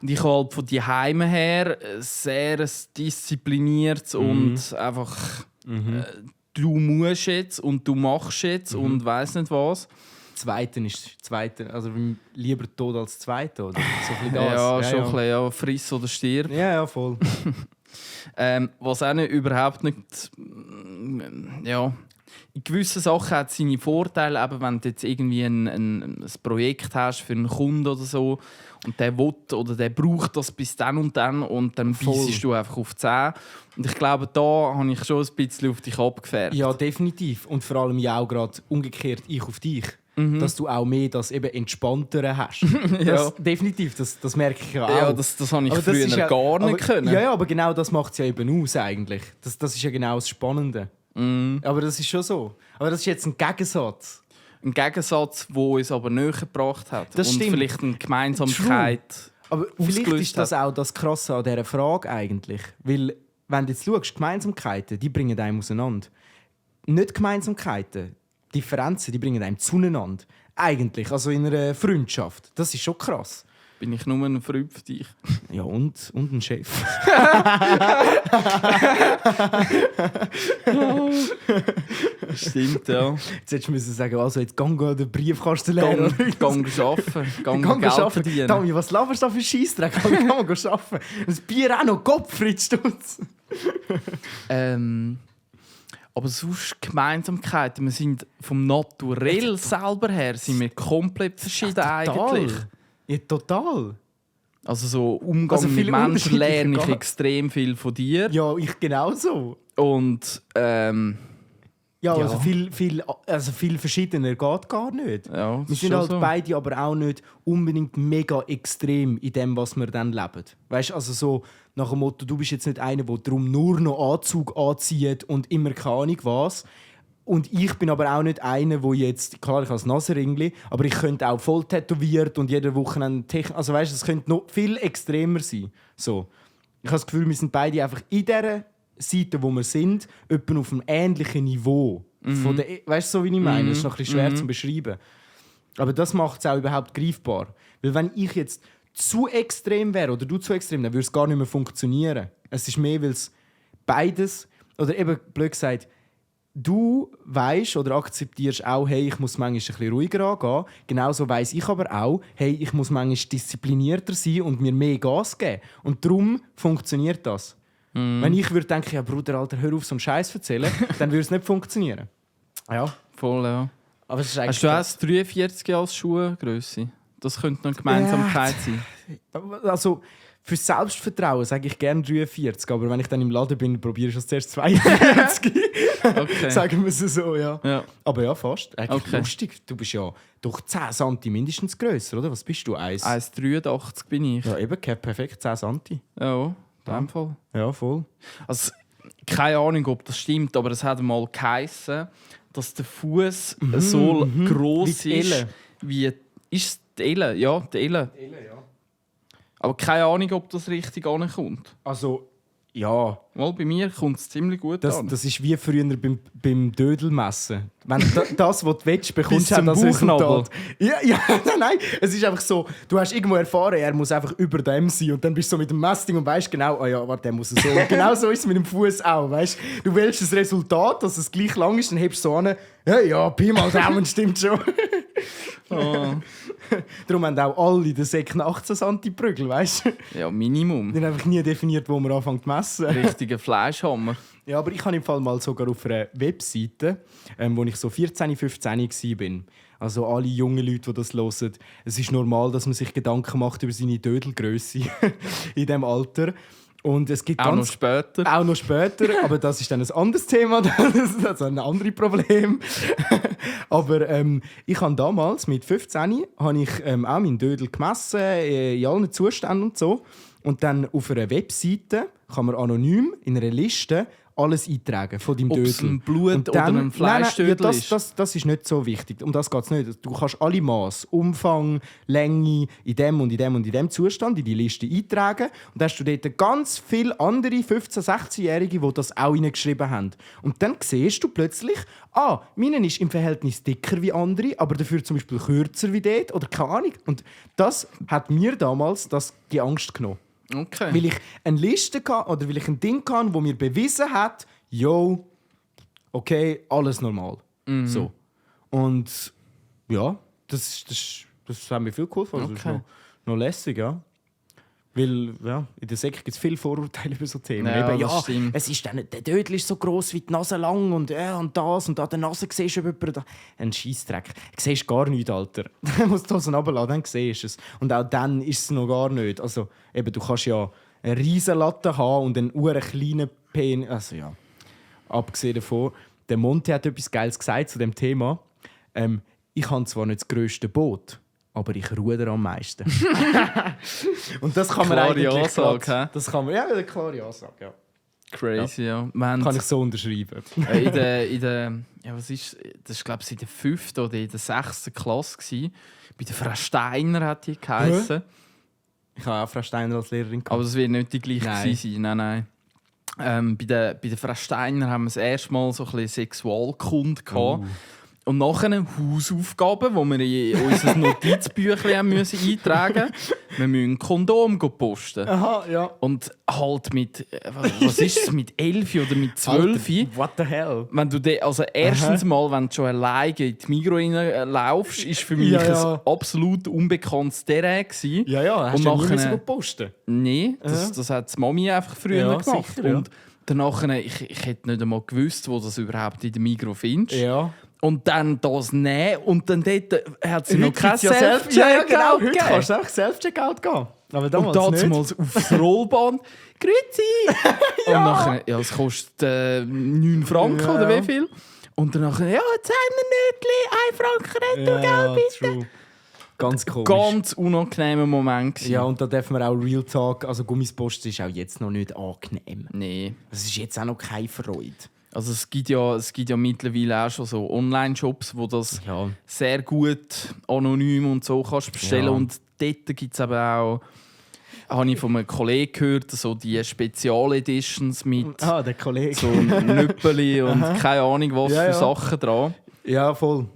Und ich habe halt von die Heime her sehr ein diszipliniertes und einfach du musst jetzt und du machst jetzt und weiss nicht was. Zweiter, also lieber tot als Zweiter, oder? So ein bisschen das. Ja, schon ein bisschen, ja, friss oder stirb. Ja, ja, voll. Was auch nicht, überhaupt nicht. Ja, in gewissen Sachen hat es seine Vorteile, eben wenn du jetzt irgendwie ein Projekt hast für einen Kunden oder so und der will oder der braucht das bis dann und dann Voll. beißt du einfach auf die Zähne. Und ich glaube, da habe ich schon ein bisschen auf dich abgefärbt. Ja, definitiv. Und vor allem ja auch gerade umgekehrt ich auf dich. Dass du auch mehr das eben entspanntere hast. Das, definitiv, das merke ich ja auch. Ja, das habe ich Aber das früher ist ja- gar nicht aber, können. Ja, aber genau das macht es ja eben aus eigentlich. Das ist ja genau das Spannende. Aber das ist schon so. Aber das ist jetzt ein Gegensatz. Ein Gegensatz, der uns aber näher gebracht hat. Das und stimmt. vielleicht eine Gemeinsamkeit. Aber vielleicht ausgelöst ist das auch das Krasse an dieser Frage eigentlich. Weil, wenn du jetzt schaust, Gemeinsamkeiten, die bringen einem auseinander. Nicht Gemeinsamkeiten, Differenzen, die bringen einem zueinander. Eigentlich, also in einer Freundschaft. Das ist schon krass. Bin ich nur ein Freund für dich. Ja, und ein Chef. Stimmt, ja. Jetzt hättest du müssen sagen, also jetzt gang den Briefkasten leeren. Gang arbeiten. Gang Gang Geld arbeiten. verdienen. Dami, was laberst du da für Scheissdreck? Kann man arbeiten. Das Bier auch noch, Gottfried Stutz. Aber sonst Gemeinsamkeiten. Wir sind vom Naturell selber her sind wir komplett verschieden eigentlich. Ja, total. Also so Umgang Also mit viele Menschen unterschiedliche lerne ich Gaben. extrem viel von dir. Ja, ich genauso. Und Ja, Ja. also viel verschiedener geht gar nicht. ja, das Wir ist sind schon halt so. beide aber auch nicht unbedingt mega extrem in dem, was wir dann leben. Weißt du, also so nach dem Motto, du bist jetzt nicht einer, der darum nur noch Anzug anzieht und immer keine Ahnung was. Und ich bin aber auch nicht einer, der jetzt, klar, ich habe ein Nasenringli, aber ich könnte auch voll tätowiert und jede Woche also weißt du, es könnte noch viel extremer sein. So. Ich habe das Gefühl, wir sind beide einfach in dieser Seite, wo wir sind, etwa auf einem ähnlichen Niveau. Von der, weißt du, so wie ich meine? Das ist noch ein bisschen schwer zu beschreiben. Aber das macht es auch überhaupt greifbar. Weil wenn ich jetzt zu extrem wäre oder du zu extrem, dann würde es gar nicht mehr funktionieren. Es ist mehr, weil es beides, oder eben blöd gesagt, du weißt oder akzeptierst auch, hey, ich muss manchmal ein bisschen ruhiger angehen. Genauso weiss ich aber auch, hey, ich muss manchmal disziplinierter sein und mir mehr Gas geben. Und darum funktioniert das. Wenn ich würde denken, ja Bruder, Alter, hör auf, so einen Scheiß zu erzählen, dann würde es nicht funktionieren. Ja. Voll, ja. Aber es ist Hast du auch 43 als Schuhgrösse? Das könnte noch eine Gemeinsamkeit sein. Also, für Selbstvertrauen sage ich gerne 43, aber wenn ich dann im Laden bin, probiere ich es zuerst 42. Okay. Sagen wir es so, ja. Ja. Aber ja, fast. Eigentlich Okay. lustig. Du bist ja doch 10 cm mindestens grösser, oder? Was bist du? 1,83 bin ich. Ja, eben, perfekt, 10 cm. Ja, in dem Fall. Ja, voll. Also, keine Ahnung, ob das stimmt, aber es hat mal geheissen, dass der Fuß so gross Wie die ist. Elle. Wie ist es die Elle? Ja, die Elle. Aber keine Ahnung, ob das richtig ankommt. Also, ja, Mal, bei mir kommt es ziemlich gut an. das ist wie früher beim Dödelmessen. Wenn das, was du willst, bekommst Bis du auch zum das Bauchnabel. Resultat. Ja, nein. Es ist einfach so, du hast irgendwo erfahren, er muss einfach über dem sein. Und dann bist du so mit dem Messding und weißt genau, warte, der muss so. Und genau so ist es mit dem Fuß auch. Weißt? Du wählst das Resultat, dass es gleich lang ist, dann hebst du so an, ja, Pi mal Daumen stimmt schon. Darum haben auch alle den Säcken 18 cm Prügel, weißt du? Ja, Minimum. Die haben einfach nie definiert, wo man anfängt zu messen. Richtiger Fleischhammer. Ja, aber ich habe im Fall mal sogar auf einer Webseite, wo ich so 14, 15 war. Also alle jungen Leute, die das hören. Es ist normal, dass man sich Gedanken macht über seine Dödelgrösse in diesem Alter. Und es gibt Auch noch später. Auch noch später, aber das ist dann ein anderes Thema, das ist ein anderes Problem. Aber ich habe damals, mit 15, habe ich auch meinen Dödel gemessen, in allen Zuständen und so. Und dann auf einer Webseite kann man anonym in einer Liste alles eintragen von deinem Ob Dödel. es ein Blut- Und oder ein Fleischdödel ja, ist. das ist nicht so wichtig. Um das geht es nicht. Du kannst alle Maß, Umfang, Länge in dem und in dem und in dem Zustand in die Liste eintragen. Und dann hast du dort ganz viele andere 15-, 16-Jährige, die das auch reingeschrieben haben. Und dann siehst du plötzlich, meinen ist im Verhältnis dicker wie andere, aber dafür zum Beispiel kürzer wie dort oder keine Ahnung. Und das hat mir damals die Angst genommen. Okay. Weil ich eine Liste hatte, oder weil ich ein Ding hatte, das mir bewiesen hat, okay, alles normal. So. Und ja, das hat mir viel geholfen. Also, das ist noch lässig, ja. Weil in der Säcke gibt es viele Vorurteile über so Themen. Ja, Eben, das stimmt. es ist dann, der Dödel ist so gross wie die Nase lang und das und an der Nase siehst du jemanden. Ein Scheissdreck. Du siehst gar nichts, Alter. Du musst die Hosen runterlassen, dann siehst du es. Und auch dann ist es noch gar nicht. Also, eben, du kannst ja eine riesen Latte haben und einen kleinen Penis. Also ja, abgesehen davon, der Monty hat etwas Geiles gesagt zu dem Thema. Ich habe zwar nicht das grösste Boot, aber ich ruder am meisten. Und das kann man Klare eigentlich Ansage, grad- Das kann man, ja, eine klare Ansage, ja. Crazy, ja. Wir haben Kann ich so unterschreiben. in der was ist, das war glaube ich in der 5. oder in der 6. Klasse gewesen. Bei der Frau Steiner hat die geheißen. Ich habe auch Frau Steiner als Lehrerin gehabt. Aber das wird nicht die gleiche Nein. gewesen sein. Nein. Bei der Frau Steiner haben wir das erste Mal so ein bisschen Sexualkunde gehabt. Und nachher Hausaufgaben, die wir in unser Notizbüchlein haben müssen eintragen mussten. Wir müssen ein Kondom posten. Aha, ja. Und halt mit, was ist es, mit 11 oder mit 12? What the hell? Wenn du also erstens mal, wenn du schon alleine in die Migros laufst, ist für mich Ja. ein absolut unbekanntes Terrain gewesen. Ja, hast Und du ja nie nachher- müssen posten. Nein, das hat die Mami einfach früher Ja, gemacht. sicher, ja. Und danach, ich hätte nicht einmal gewusst, wo das überhaupt in der Migros findest. Ja. Und dann das nehmen und dann dort hat sie noch kein gibt's ja Self-Checkout Ja, genau. Heute gegeben. kannst du einfach Self-Checkout gehen. Aber Und damals nicht. damals aufs Rollband. Grüezi! Und nachher, es kostet 9 Franken Ja, oder ja. wie viel? Und dann nachher, ja, jetzt haben wir Nötli, 1 Franken Retourgeld, bitte. True. Ganz komisch. Ganz unangenehmer Moment gewesen. Ja, und da dürfen wir auch Real Talk, also Gummispost ist auch jetzt noch nicht angenehm. Nee. Es ist jetzt auch noch keine Freude. Also es gibt ja mittlerweile auch schon so Online-Shops, wo das Ja. sehr gut anonym und so kannst bestellen. Ja. Und dort gibt es eben auch, habe ich von einem Kollegen gehört, so die Spezial-Editions mit Der Kollege. so Nüppeli und keine Ahnung was Ja, für ja. Sachen dran, Ja, voll.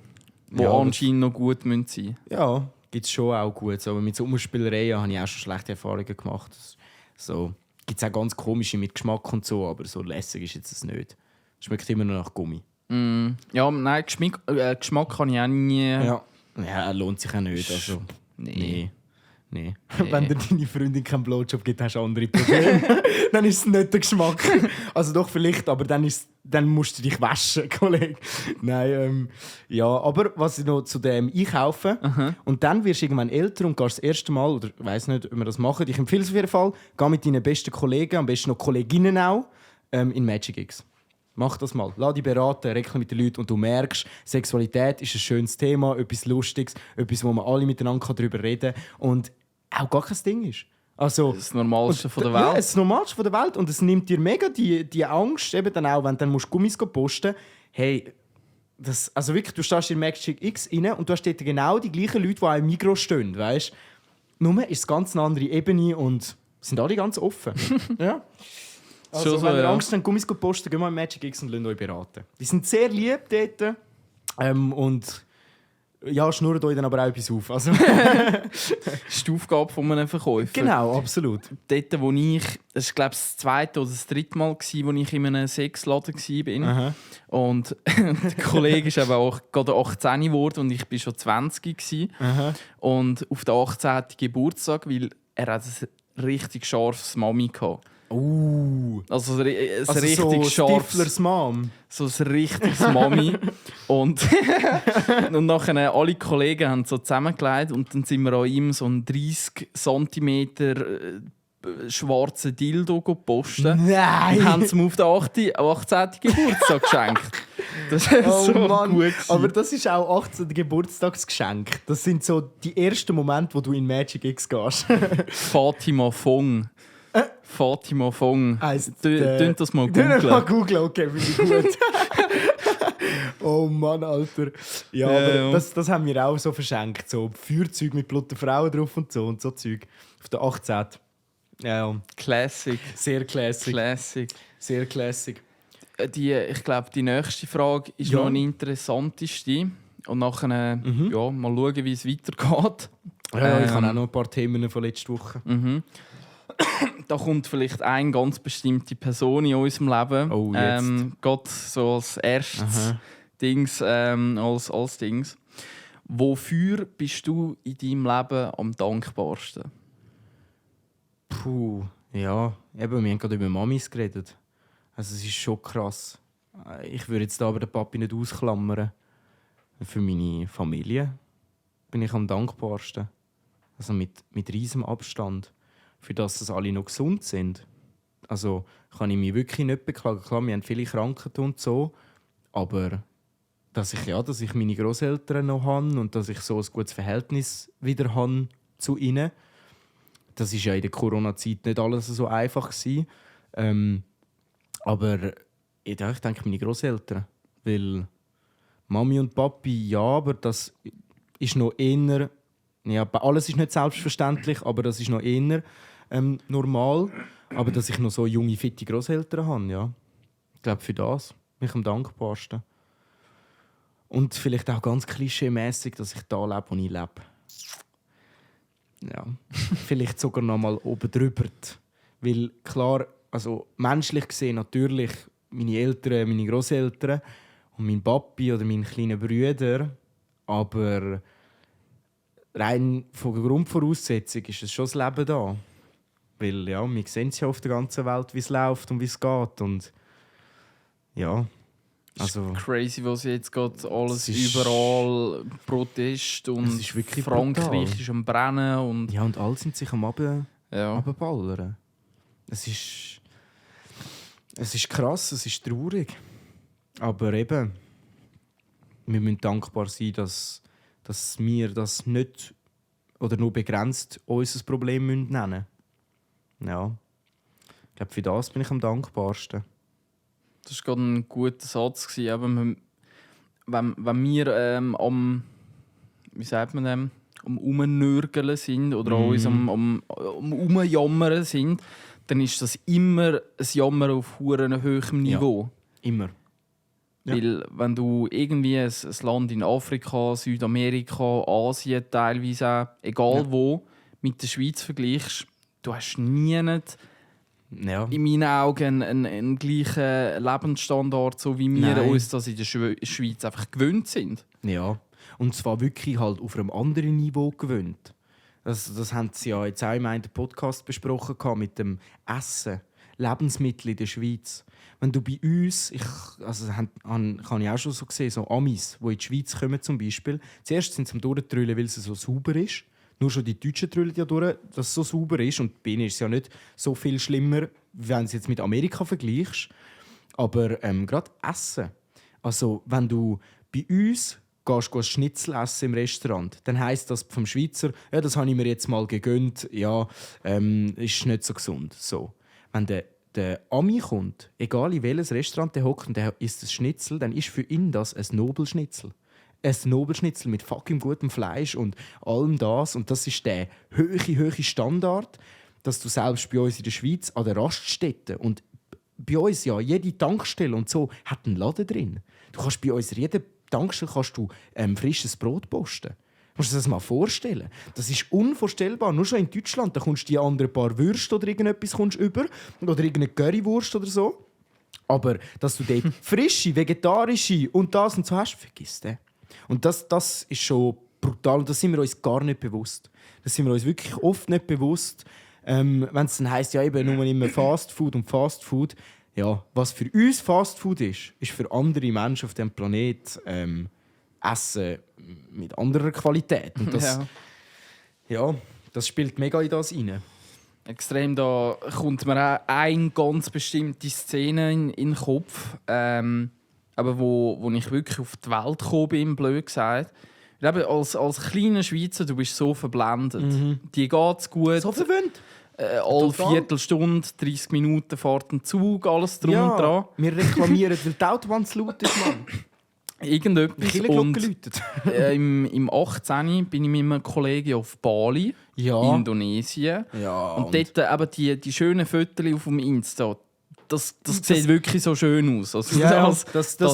die Ja, anscheinend noch gut sein müssen. Ja, gibt es schon auch gut. Aber mit Sommerspielereien habe ich auch schon schlechte Erfahrungen gemacht. So gibt es auch ganz komische mit Geschmack und so, aber so lässig ist jetzt das nicht. Schmeckt immer noch nach Gummi. Ja, nein, Geschmack kann ich auch nie. Ja, lohnt sich auch nicht. Also, Nee. nee. Wenn dir deine Freundin keinen Blowjob gibt, hast du andere Probleme. Dann ist es nicht der Geschmack. Also doch vielleicht, aber dann musst du dich waschen, Kollege. Nein, ja, aber was ich noch zu dem einkaufen. Und dann wirst du irgendwann älter und gehst das erste Mal, oder ich weiss nicht, ob wir das machen, ich empfehle es auf jeden Fall, geh mit deinen besten Kollegen, am besten noch Kolleginnen auch, in Magic X. Mach das mal. Lass dich beraten, rede mit den Leuten und du merkst, Sexualität ist ein schönes Thema, etwas Lustiges, etwas, wo man alle miteinander darüber reden kann und auch gar kein Ding ist. Also, Das Normalste von der Ja, Welt. das Normalste von der Welt. Und es nimmt dir mega die Angst, eben dann auch, wenn du dann Gummis posten musst. Hey, also wirklich, du stehst in Magic X rein und du hast dort genau die gleichen Leute, die auch im Migros stehen, weißt? Nur ist es ganz eine andere Ebene und sind alle ganz offen. Ja. Also, Schon so, wenn ihr ja. Angst habt, Gummis zu posten, geht mal in Magic X und lasst euch beraten. Die sind sehr lieb dort. Und ja, schnurrt euch dann aber auch etwas auf. Also, Das ist die Aufgabe von einem Verkäufer. genau, absolut. Dort, wo ich, das war glaube ich das zweite oder das dritte Mal, wo ich in einem Sexladen war. Aha. Und der Kollege ist eben auch gerade 18 geworden und ich war schon 20 gewesen. Aha. Und auf den 18. Geburtstag, weil er hat ein richtig scharfes Mami hatte. Also ein richtig so scharfes, Stiflers Mom. so ein richtiges Mami. und nachher alle Kollegen haben so zusammengelegt und dann sind wir an ihm so einen 30 cm schwarzen Dildo gepostet. Nein! Und haben es ihm auf den 18. Geburtstag geschenkt. Das war Oh so Mann, gut gewesen. aber das ist auch 18. Geburtstagsgeschenk. Das sind so die ersten Momente, wo du in Magic X gehst. Fatima Fong. Fatima Fong. Heisst, Tönt das mal Mal googlen. googeln, okay, finde ich gut. Oh Mann, Alter. Ja, aber Ja. das haben wir auch so verschenkt. So Feuerzeug mit blutigen Frauen drauf und so Zeug. Auf der 18. Ja, Classic. sehr classic. Classic. Sehr classic. Ich glaube, die nächste Frage ist Ja. noch eine interessanteste. Und nachher ja, mal schauen, wie es weitergeht. Ja, ich habe auch noch ein paar Themen von letzter Woche. Da kommt vielleicht eine ganz bestimmte Person in unserem Leben. Oh, jetzt. Gott so als erstes Dings, als Dings. Wofür bist du in deinem Leben am dankbarsten? Puh, ja, eben, wir haben gerade über Mamis geredet. Also es ist schon krass. Ich würde jetzt da aber den Papi nicht ausklammern. Für meine Familie bin ich am dankbarsten. Also mit riesem Abstand. Für das, dass alle noch gesund sind. Also kann ich mich wirklich nicht beklagen. Klar, wir haben viele Krankheiten und so. Aber dass ich meine Großeltern noch habe und dass ich so ein gutes Verhältnis wieder habe zu ihnen. Das ist ja in der Corona-Zeit nicht alles so einfach gewesen. Aber ich denke meine Großeltern, weil Mami und Papi, ja, aber das ist noch eher, ja, alles ist nicht selbstverständlich, aber das ist noch eher normal. Aber dass ich noch so junge, fitte Großeltern habe, ja, ich glaube für das bin ich am dankbarsten. Und vielleicht auch ganz klischee-mässig, dass ich da lebe, wo ich lebe. Ja, vielleicht sogar noch mal oben drüber. Weil klar, also menschlich gesehen natürlich meine Eltern, meine Großeltern und mein Papi oder meine kleinen Brüder, aber rein von der Grundvoraussetzung ist es schon das Leben da. Weil ja, wir sehen es ja auf der ganzen Welt, wie es läuft und wie es geht. Und ja, also Crazy, was jetzt gerade alles Es ist- überall Protest und Es ist wirklich Frankreich brutal. ist am Brennen und ja, und alle sind sich am ja. Abballern. Es ist krass, es ist traurig. Aber eben, wir müssen dankbar sein, dass wir das nicht oder nur begrenzt unser Problem nennen müssen. Ja. Ich glaube, für das bin ich am dankbarsten. Das war gerade ein guter Satz gewesen. Aber wenn wir am, wie sagt man dem, am Umnörgeln sind oder an uns am Umjammern sind, dann ist das immer ein Jammern auf verdammt hohem Niveau. Immer. Ja. Weil wenn du irgendwie ein Land in Afrika, Südamerika, Asien teilweise auch, egal wo, mit der Schweiz vergleichst, du hast nie Ja. in meinen Augen einen gleichen Lebensstandard, so wie wir Nein. uns das in der Schweiz einfach gewöhnt sind. Ja. Und zwar wirklich halt auf einem anderen Niveau gewöhnt. Das haben sie ja jetzt auch in einem Podcast besprochen mit dem Essen, Lebensmittel in der Schweiz. Wenn du bei uns, kann ich auch schon so sehen, so Amis, die in die Schweiz kommen zum Beispiel, zuerst sind sie am Durchtrüllen, weil es so sauber ist. Nur schon die Deutschen trüllen ja durch, dass es so sauber ist. Und bei ihnen ist es ja nicht so viel schlimmer, wenn du es jetzt mit Amerika vergleichst. Aber gerade Essen. Also, wenn du bei uns gehst ein Schnitzel essen im Restaurant, dann heisst das vom Schweizer, ja, das habe ich mir jetzt mal gegönnt, ja, ist nicht so gesund. So. Wenn der der Ami kommt, egal in welches Restaurant der hockt und der isst das Schnitzel, dann ist für ihn das ein Nobelschnitzel. Ein Nobelschnitzel mit fucking gutem Fleisch und allem das. Und das ist der hohe Standard, dass du selbst bei uns in der Schweiz an der Raststätte und bei uns ja jede Tankstelle und so hat einen Laden drin. Du kannst bei uns in jeder Tankstelle frisches Brot posten. Du musst dir das mal vorstellen. Das ist unvorstellbar. Nur schon in Deutschland, da kommst du die anderen paar Würste oder irgendetwas über oder irgendeine Currywurst oder so. Aber dass du dort frische, vegetarische und das und so hast, vergiss das. Und das ist schon brutal. Und das sind wir uns gar nicht bewusst. Das sind wir uns wirklich oft nicht bewusst. Wenn es dann heisst, ja eben nur immer Fast Food und Fast Food. Ja, was für uns Fast Food ist für andere Menschen auf diesem Planeten Essen mit anderer Qualität. Und das, das spielt mega in das rein. Extrem, da kommt mir auch eine ganz bestimmte Szene in den Kopf. Aber wo ich wirklich auf die Welt gekommen bin, blöd gesagt. Eben, als kleiner Schweizer, du bist so verblendet. Die geht's gut. So verwöhnt. Alle Viertelstunde, 30 Minuten fährt ein Zug, alles drum und dran. Wir reklamieren, weil die Autobahn zu laut ist, Mann. Irgendetwas. Und im 18. bin ich mit einem Kollegen auf Bali, Indonesien. Ja, und dort eben die schönen Fotos auf dem Insta. Das sieht wirklich so schön aus. Also das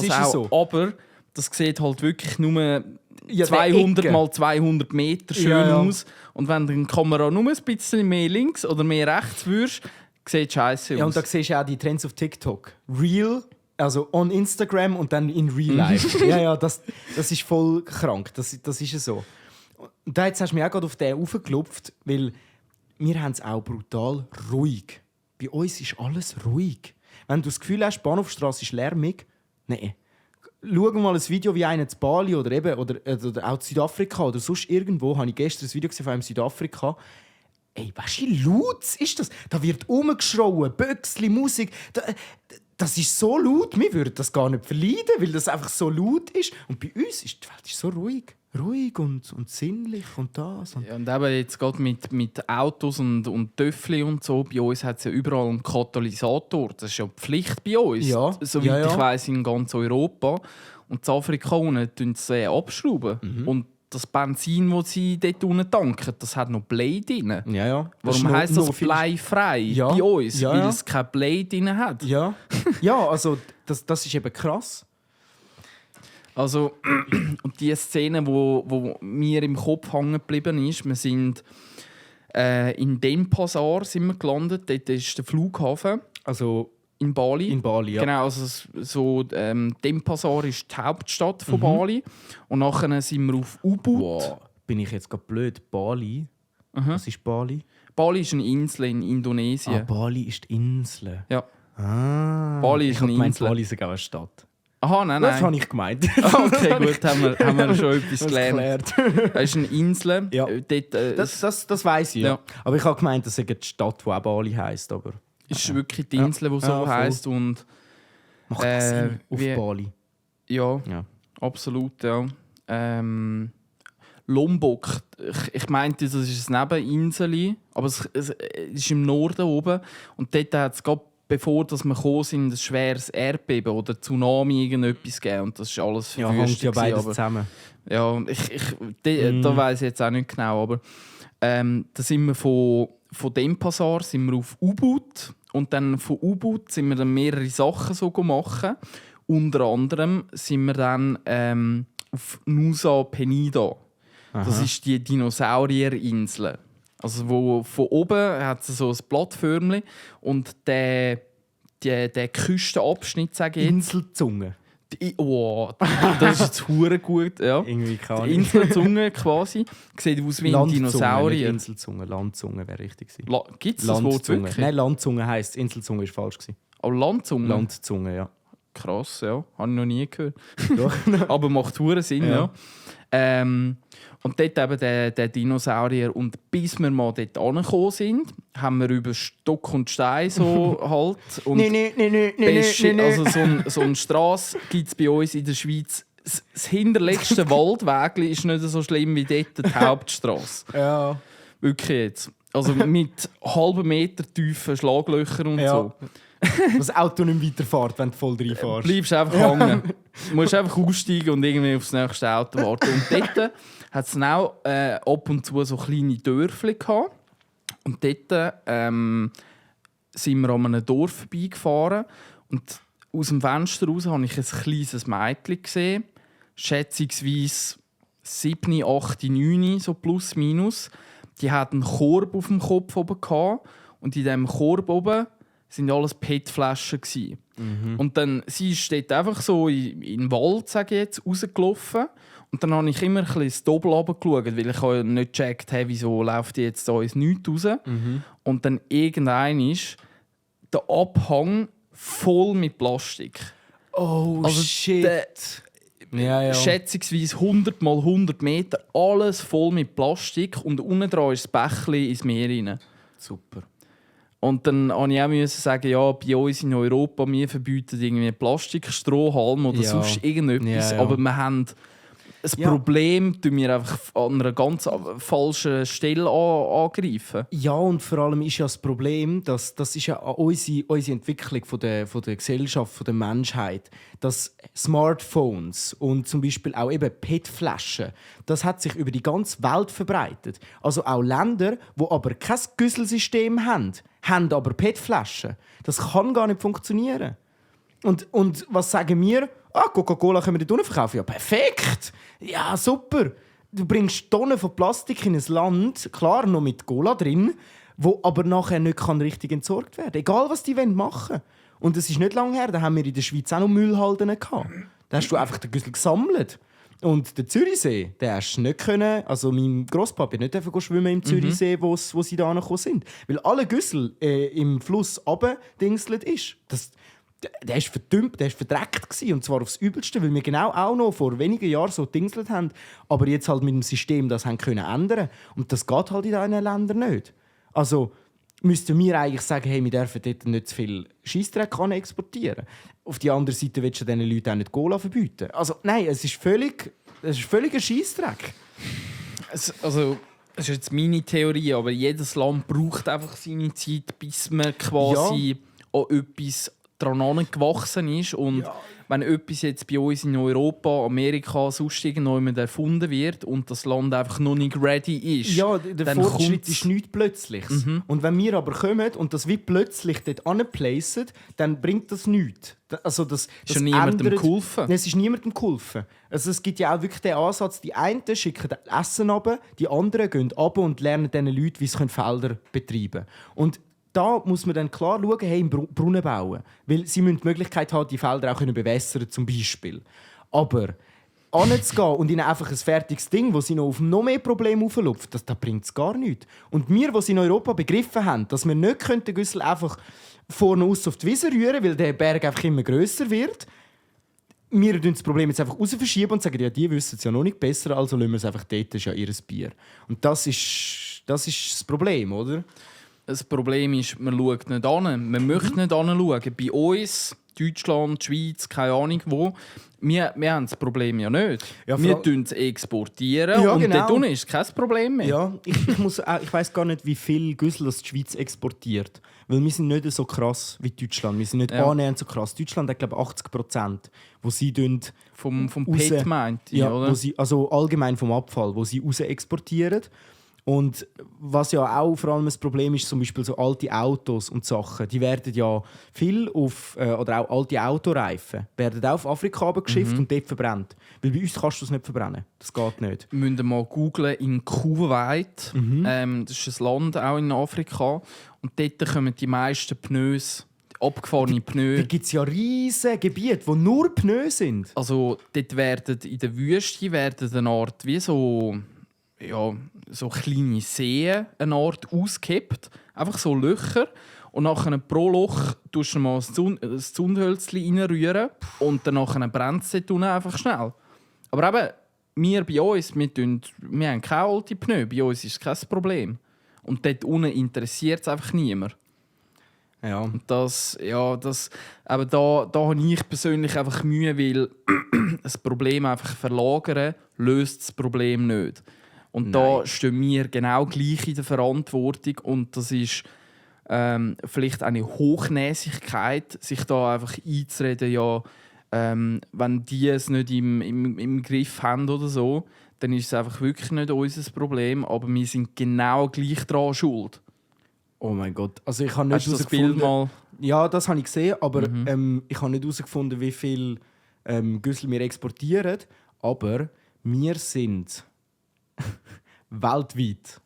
ist auch, so. Aber das sieht halt wirklich nur 200 mal 200 Meter schön aus. Und wenn die Kamera nur ein bisschen mehr links oder mehr rechts würdest, sieht es scheiße aus. Ja, und da siehst du auch die Trends auf TikTok. Real, also on Instagram und dann in Real Life. Das ist voll krank. Das ist so. Und da hast du mich auch gerade auf den aufgeklopft, weil wir haben es auch brutal ruhig. Bei uns ist alles ruhig. Wenn du das Gefühl hast, die Bahnhofstrasse ist lärmig, nein. Schau mal ein Video wie einer zu Bali oder auch in Südafrika oder sonst irgendwo. Habe ich gestern ein Video gesehen von einem Südafrika. Ey, weißt du, wie laut ist das? Da wird rumgeschrauen, Böcksli, Musik. Das ist so laut, wir würden das gar nicht verleiden, weil das einfach so laut ist. Und bei uns ist die Welt so ruhig. Ruhig und sinnlich und das. Und eben jetzt gerade mit Autos und Töffli und so. Bei uns hat es ja überall einen Katalysator. Das ist ja Pflicht bei uns. Ja. Soweit ich weiss, in ganz Europa. Und in Afrika unten abschrauben. Und das Benzin, das sie dort unten tanken, das hat noch Blei drin. Ja. Warum heisst das bleifrei bei uns? Ja. Weil es kein Blei drin hat. Ja, also das ist eben krass. Also, und die Szene, wo mir im Kopf hängen geblieben ist, wir sind in Denpasar gelandet. Dort ist der Flughafen. Also in Bali. In Bali, ja. Genau, also Denpasar ist die Hauptstadt von Bali. Und nachher sind wir auf Ubud. Wow. Bin ich jetzt gerade blöd? Bali? Was ist Bali? Bali ist eine Insel in Indonesien. Bali ist die Insel. Ja. Bali ist eine Insel. Bali ist sogar eine Stadt. Aha, nein. Das habe ich gemeint. Okay, gut, haben wir schon etwas gelernt. Das ist eine Insel. Ja. Dort, das weiss ich, ja. Aber ich habe gemeint, das ist eine Stadt, die auch Bali heisst. Aber ist wirklich die Insel, die so heisst. Und macht das Sinn auf Bali? Ja, absolut, ja. Lombok, ich meinte, das ist eine Nebeninsel, aber es ist im Norden oben. Und dort hat es gerade bevor wir gekommen sind, ein schweres Erdbeben oder Tsunami irgendetwas gegeben. Und das ist alles verwüstet. Ja, beides zusammen. Ja, da weiss ich jetzt auch nicht genau. Aber da sind wir von Denpasar sind wir auf Ubud. Und dann von Ubud sind wir dann mehrere Sachen so machen. Unter anderem sind wir dann auf Nusa Penida. Aha. Das ist die Dinosaurierinsel. Also wo von oben hat es so ein Plattförmchen und der Küstenabschnitt, sage ich jetzt. Inselzunge. Das ist jetzt hure gut, ja. Irgendwie kann die Inselzunge quasi sieht aus wie ein Dinosaurier. Inselzunge, Landzunge wäre richtig gewesen. Gibt es das Wort wirklich? Nein, Landzunge heisst, Inselzunge ist falsch gewesen. Aber Landzunge? Landzunge, ja. Krass, ja. Habe ich noch nie gehört. Aber macht hure Sinn, ja. Und dort eben der Dinosaurier. Und bis wir mal dort angekommen sind, haben wir über Stock und Stein so halt. Und nee. Also so eine Strasse gibt es bei uns in der Schweiz. Das hinterletzte Waldwägli ist nicht so schlimm wie dort die Hauptstrasse. Ja. Wirklich jetzt. Also mit halben Meter tiefen Schlaglöchern und so. das Auto nicht mehr weiterfährt, wenn du voll reinfährst. Bleibst einfach hängen. Du musst einfach aussteigen und irgendwie aufs nächste Auto warten. Und dort hat es auch ab und zu so kleine Dörfli gehabt. Und dort sind wir an einem Dorf vorbeigefahren. Und aus dem Fenster raus habe ich ein kleines Mädchen gesehen. Schätzungsweise 7, 8, 9, so plus minus. Die hat einen Korb auf dem Kopf oben gehabt. Und in diesem Korb oben waren alles PET-Flaschen. Und dann, sie ist dort einfach so in den Wald, sage ich jetzt, rausgelaufen. Und dann habe ich immer ein bisschen das Doppel runtergeschaut, weil ich ja nicht gecheckt habe, wieso läuft die jetzt da ins Nichts raus. Und dann irgendwann ist der Abhang voll mit Plastik. Oh, Also shit. Ja. Schätzungsweise 100 mal 100 Meter, alles voll mit Plastik. Und unten dran ist das Bächli ins Meer rein. Super. Und dann musste ich auch sagen, ja, bei uns in Europa, wir verbieten irgendwie Plastikstrohhalm oder sonst irgendetwas. Ja. Aber wir haben ein Problem, das wir einfach an einer ganz falschen Stelle angreifen. Ja, und vor allem ist ja das Problem, dass das ist ja unsere Entwicklung von der Gesellschaft, von der Menschheit, dass Smartphones und zum Beispiel auch eben PET-Flaschen, das hat sich über die ganze Welt verbreitet. Also auch Länder, die aber kein Güsselsystem haben aber PET-Flaschen. Das kann gar nicht funktionieren. Und was sagen wir? Coca-Cola können wir dort unten verkaufen. Ja, perfekt! Ja, super! Du bringst Tonnen von Plastik in ein Land, klar noch mit Cola drin, wo aber nachher nicht richtig entsorgt werden kann. Egal, was die machen wollen. Und es ist nicht lange her, da haben wir in der Schweiz auch noch Müllhalden gehabt. Da hast du einfach den Güssel gesammelt. Und der Zürichsee, den hast du nicht können. Also mein Grosspapa nicht schwimmen im Zürichsee, wo sie da angekommen sind. Weil alle Güssel im Fluss runtergedingselt ist. Der war verdümmt, der war verdreckt gewesen, und zwar aufs Übelste, weil wir genau auch noch vor wenigen Jahren so gedingselt haben, aber jetzt halt mit dem System das haben können ändern. Und das geht halt in diesen Ländern nicht. Also müssten wir eigentlich sagen, hey, wir dürfen dort nicht zu viel Scheissdreck exportieren. Auf die andere Seite willst du diesen Leuten auch nicht Cola verbieten. Also nein, es ist völlig ein Scheissdreck. Also, das ist jetzt meine Theorie, aber jedes Land braucht einfach seine Zeit, bis man quasi an etwas daran gewachsen ist. Und wenn etwas jetzt bei uns in Europa, Amerika, sonst irgendjemand erfunden wird und das Land einfach noch nicht ready ist, ja, der Fortschritt ist nichts Plötzliches. Und wenn wir aber kommen und das wie plötzlich dort anplacen, dann bringt das nichts. Also das ist ja niemandem geholfen. Nein, es ist niemandem geholfen. Also es gibt ja auch wirklich den Ansatz, die einen schicken Essen runter, die anderen gehen runter und lernen diesen Leuten, wie sie Felder betreiben können. Und da muss man dann klar schauen, hey, im Brunnen bauen. Weil sie müssen die Möglichkeit haben, die Felder auch bewässern zum Beispiel. Aber anzugehen und ihnen einfach ein fertiges Ding, wo sie noch auf noch mehr Probleme auflupfen, das bringt es gar nichts. Und wir, die in Europa begriffen haben, dass wir nicht den Güssel einfach vorne aus auf die Wiese rühren, weil der Berg einfach immer grösser wird, wir verschieben das Problem jetzt einfach raus und sagen, ja, die wissen es ja noch nicht besser, also lassen wir es einfach dort, das ist ja ihr Bier. Und das ist das Problem, oder? Das Problem ist, man schaut nicht an. Man möchte nicht anschauen. Bei uns, Deutschland, Schweiz, keine Ahnung wo, wir haben das Problem ja nicht. Ja, wir exportieren ja, und genau. dort ist kein Problem mehr. Ja, ich weiss gar nicht, wie viel Güssel die Schweiz exportiert. Weil wir sind nicht so krass wie Deutschland. Wir sind nicht annähernd so krass. Deutschland hat, glaube ich, 80%, wo sie vom PET meint, ja, oder? Wo sie, also allgemein vom Abfall, wo sie raus exportieren. Und was ja auch vor allem ein Problem ist, zum Beispiel so alte Autos und Sachen, die werden ja viel auf, oder auch alte Autoreifen, werden auch auf Afrika geschifft und dort verbrannt. Weil bei uns kannst du es nicht verbrennen. Das geht nicht. Wir müssen mal googlen in Kuwait. Das ist ein Land auch in Afrika. Und dort kommen die meisten Pneus, abgefahrene Pneus. Da gibt es ja riesige Gebiete, wo nur Pneus sind. Also dort werden in der Wüste eine Art wie so kleine Seen, eine Art ausgekippt. Einfach so Löcher. Und nachher pro Loch tust du mal das Zündhölzchen reinrühren und dann brennt es dort einfach schnell. Aber eben, wir bei uns, wir haben keine alte Pneu. Bei uns ist es kein Problem. Und dort unten interessiert es einfach niemand. Ja. Und aber da habe ich persönlich einfach Mühe, weil das Problem einfach verlagern löst das Problem nicht. Und da stehen wir genau gleich in der Verantwortung. Und das ist vielleicht eine Hochnäsigkeit, sich da einfach einzureden, ja, wenn die es nicht im Griff haben oder so, dann ist es einfach wirklich nicht unser Problem, aber wir sind genau gleich daran schuld. Oh mein Gott. Also ich habe nicht Hast du das Bild mal? Ja, das habe ich gesehen, aber ich habe nicht herausgefunden, wie viel Güssel wir exportieren. Aber wir sind weltweit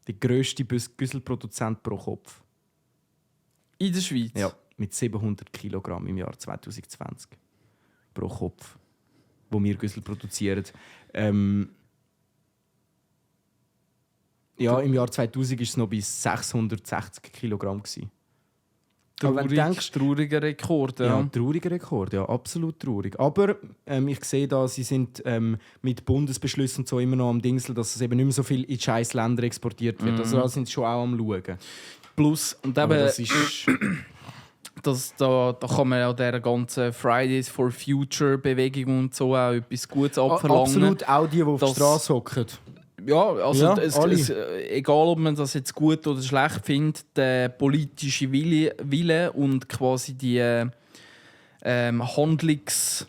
der grösste Güsselproduzent pro Kopf. In der Schweiz? Ja, mit 700 Kilogramm im Jahr 2020 pro Kopf, wo wir Güssel produzieren. Ja, im Jahr 2000 war es noch bis 660 Kilogramm. Aber wenn du denkst, trauriger Rekord. ja, trauriger Rekord, ja, absolut traurig. Aber ich sehe da, sie sind mit Bundesbeschlüssen und so immer noch am Dingsel, dass es eben nicht mehr so viel in die scheiß Länder exportiert wird. Also da sind sie schon auch am Schauen. Plus, und eben, Das ist... da kann man auch dieser ganzen Fridays for Future Bewegung und so auch etwas Gutes abverlangen. Absolut, auch die auf der Das- Straße hocken. Ja, also Ja, alle. Egal, ob man das jetzt gut oder schlecht findet, der politische Wille und quasi die Handlungs...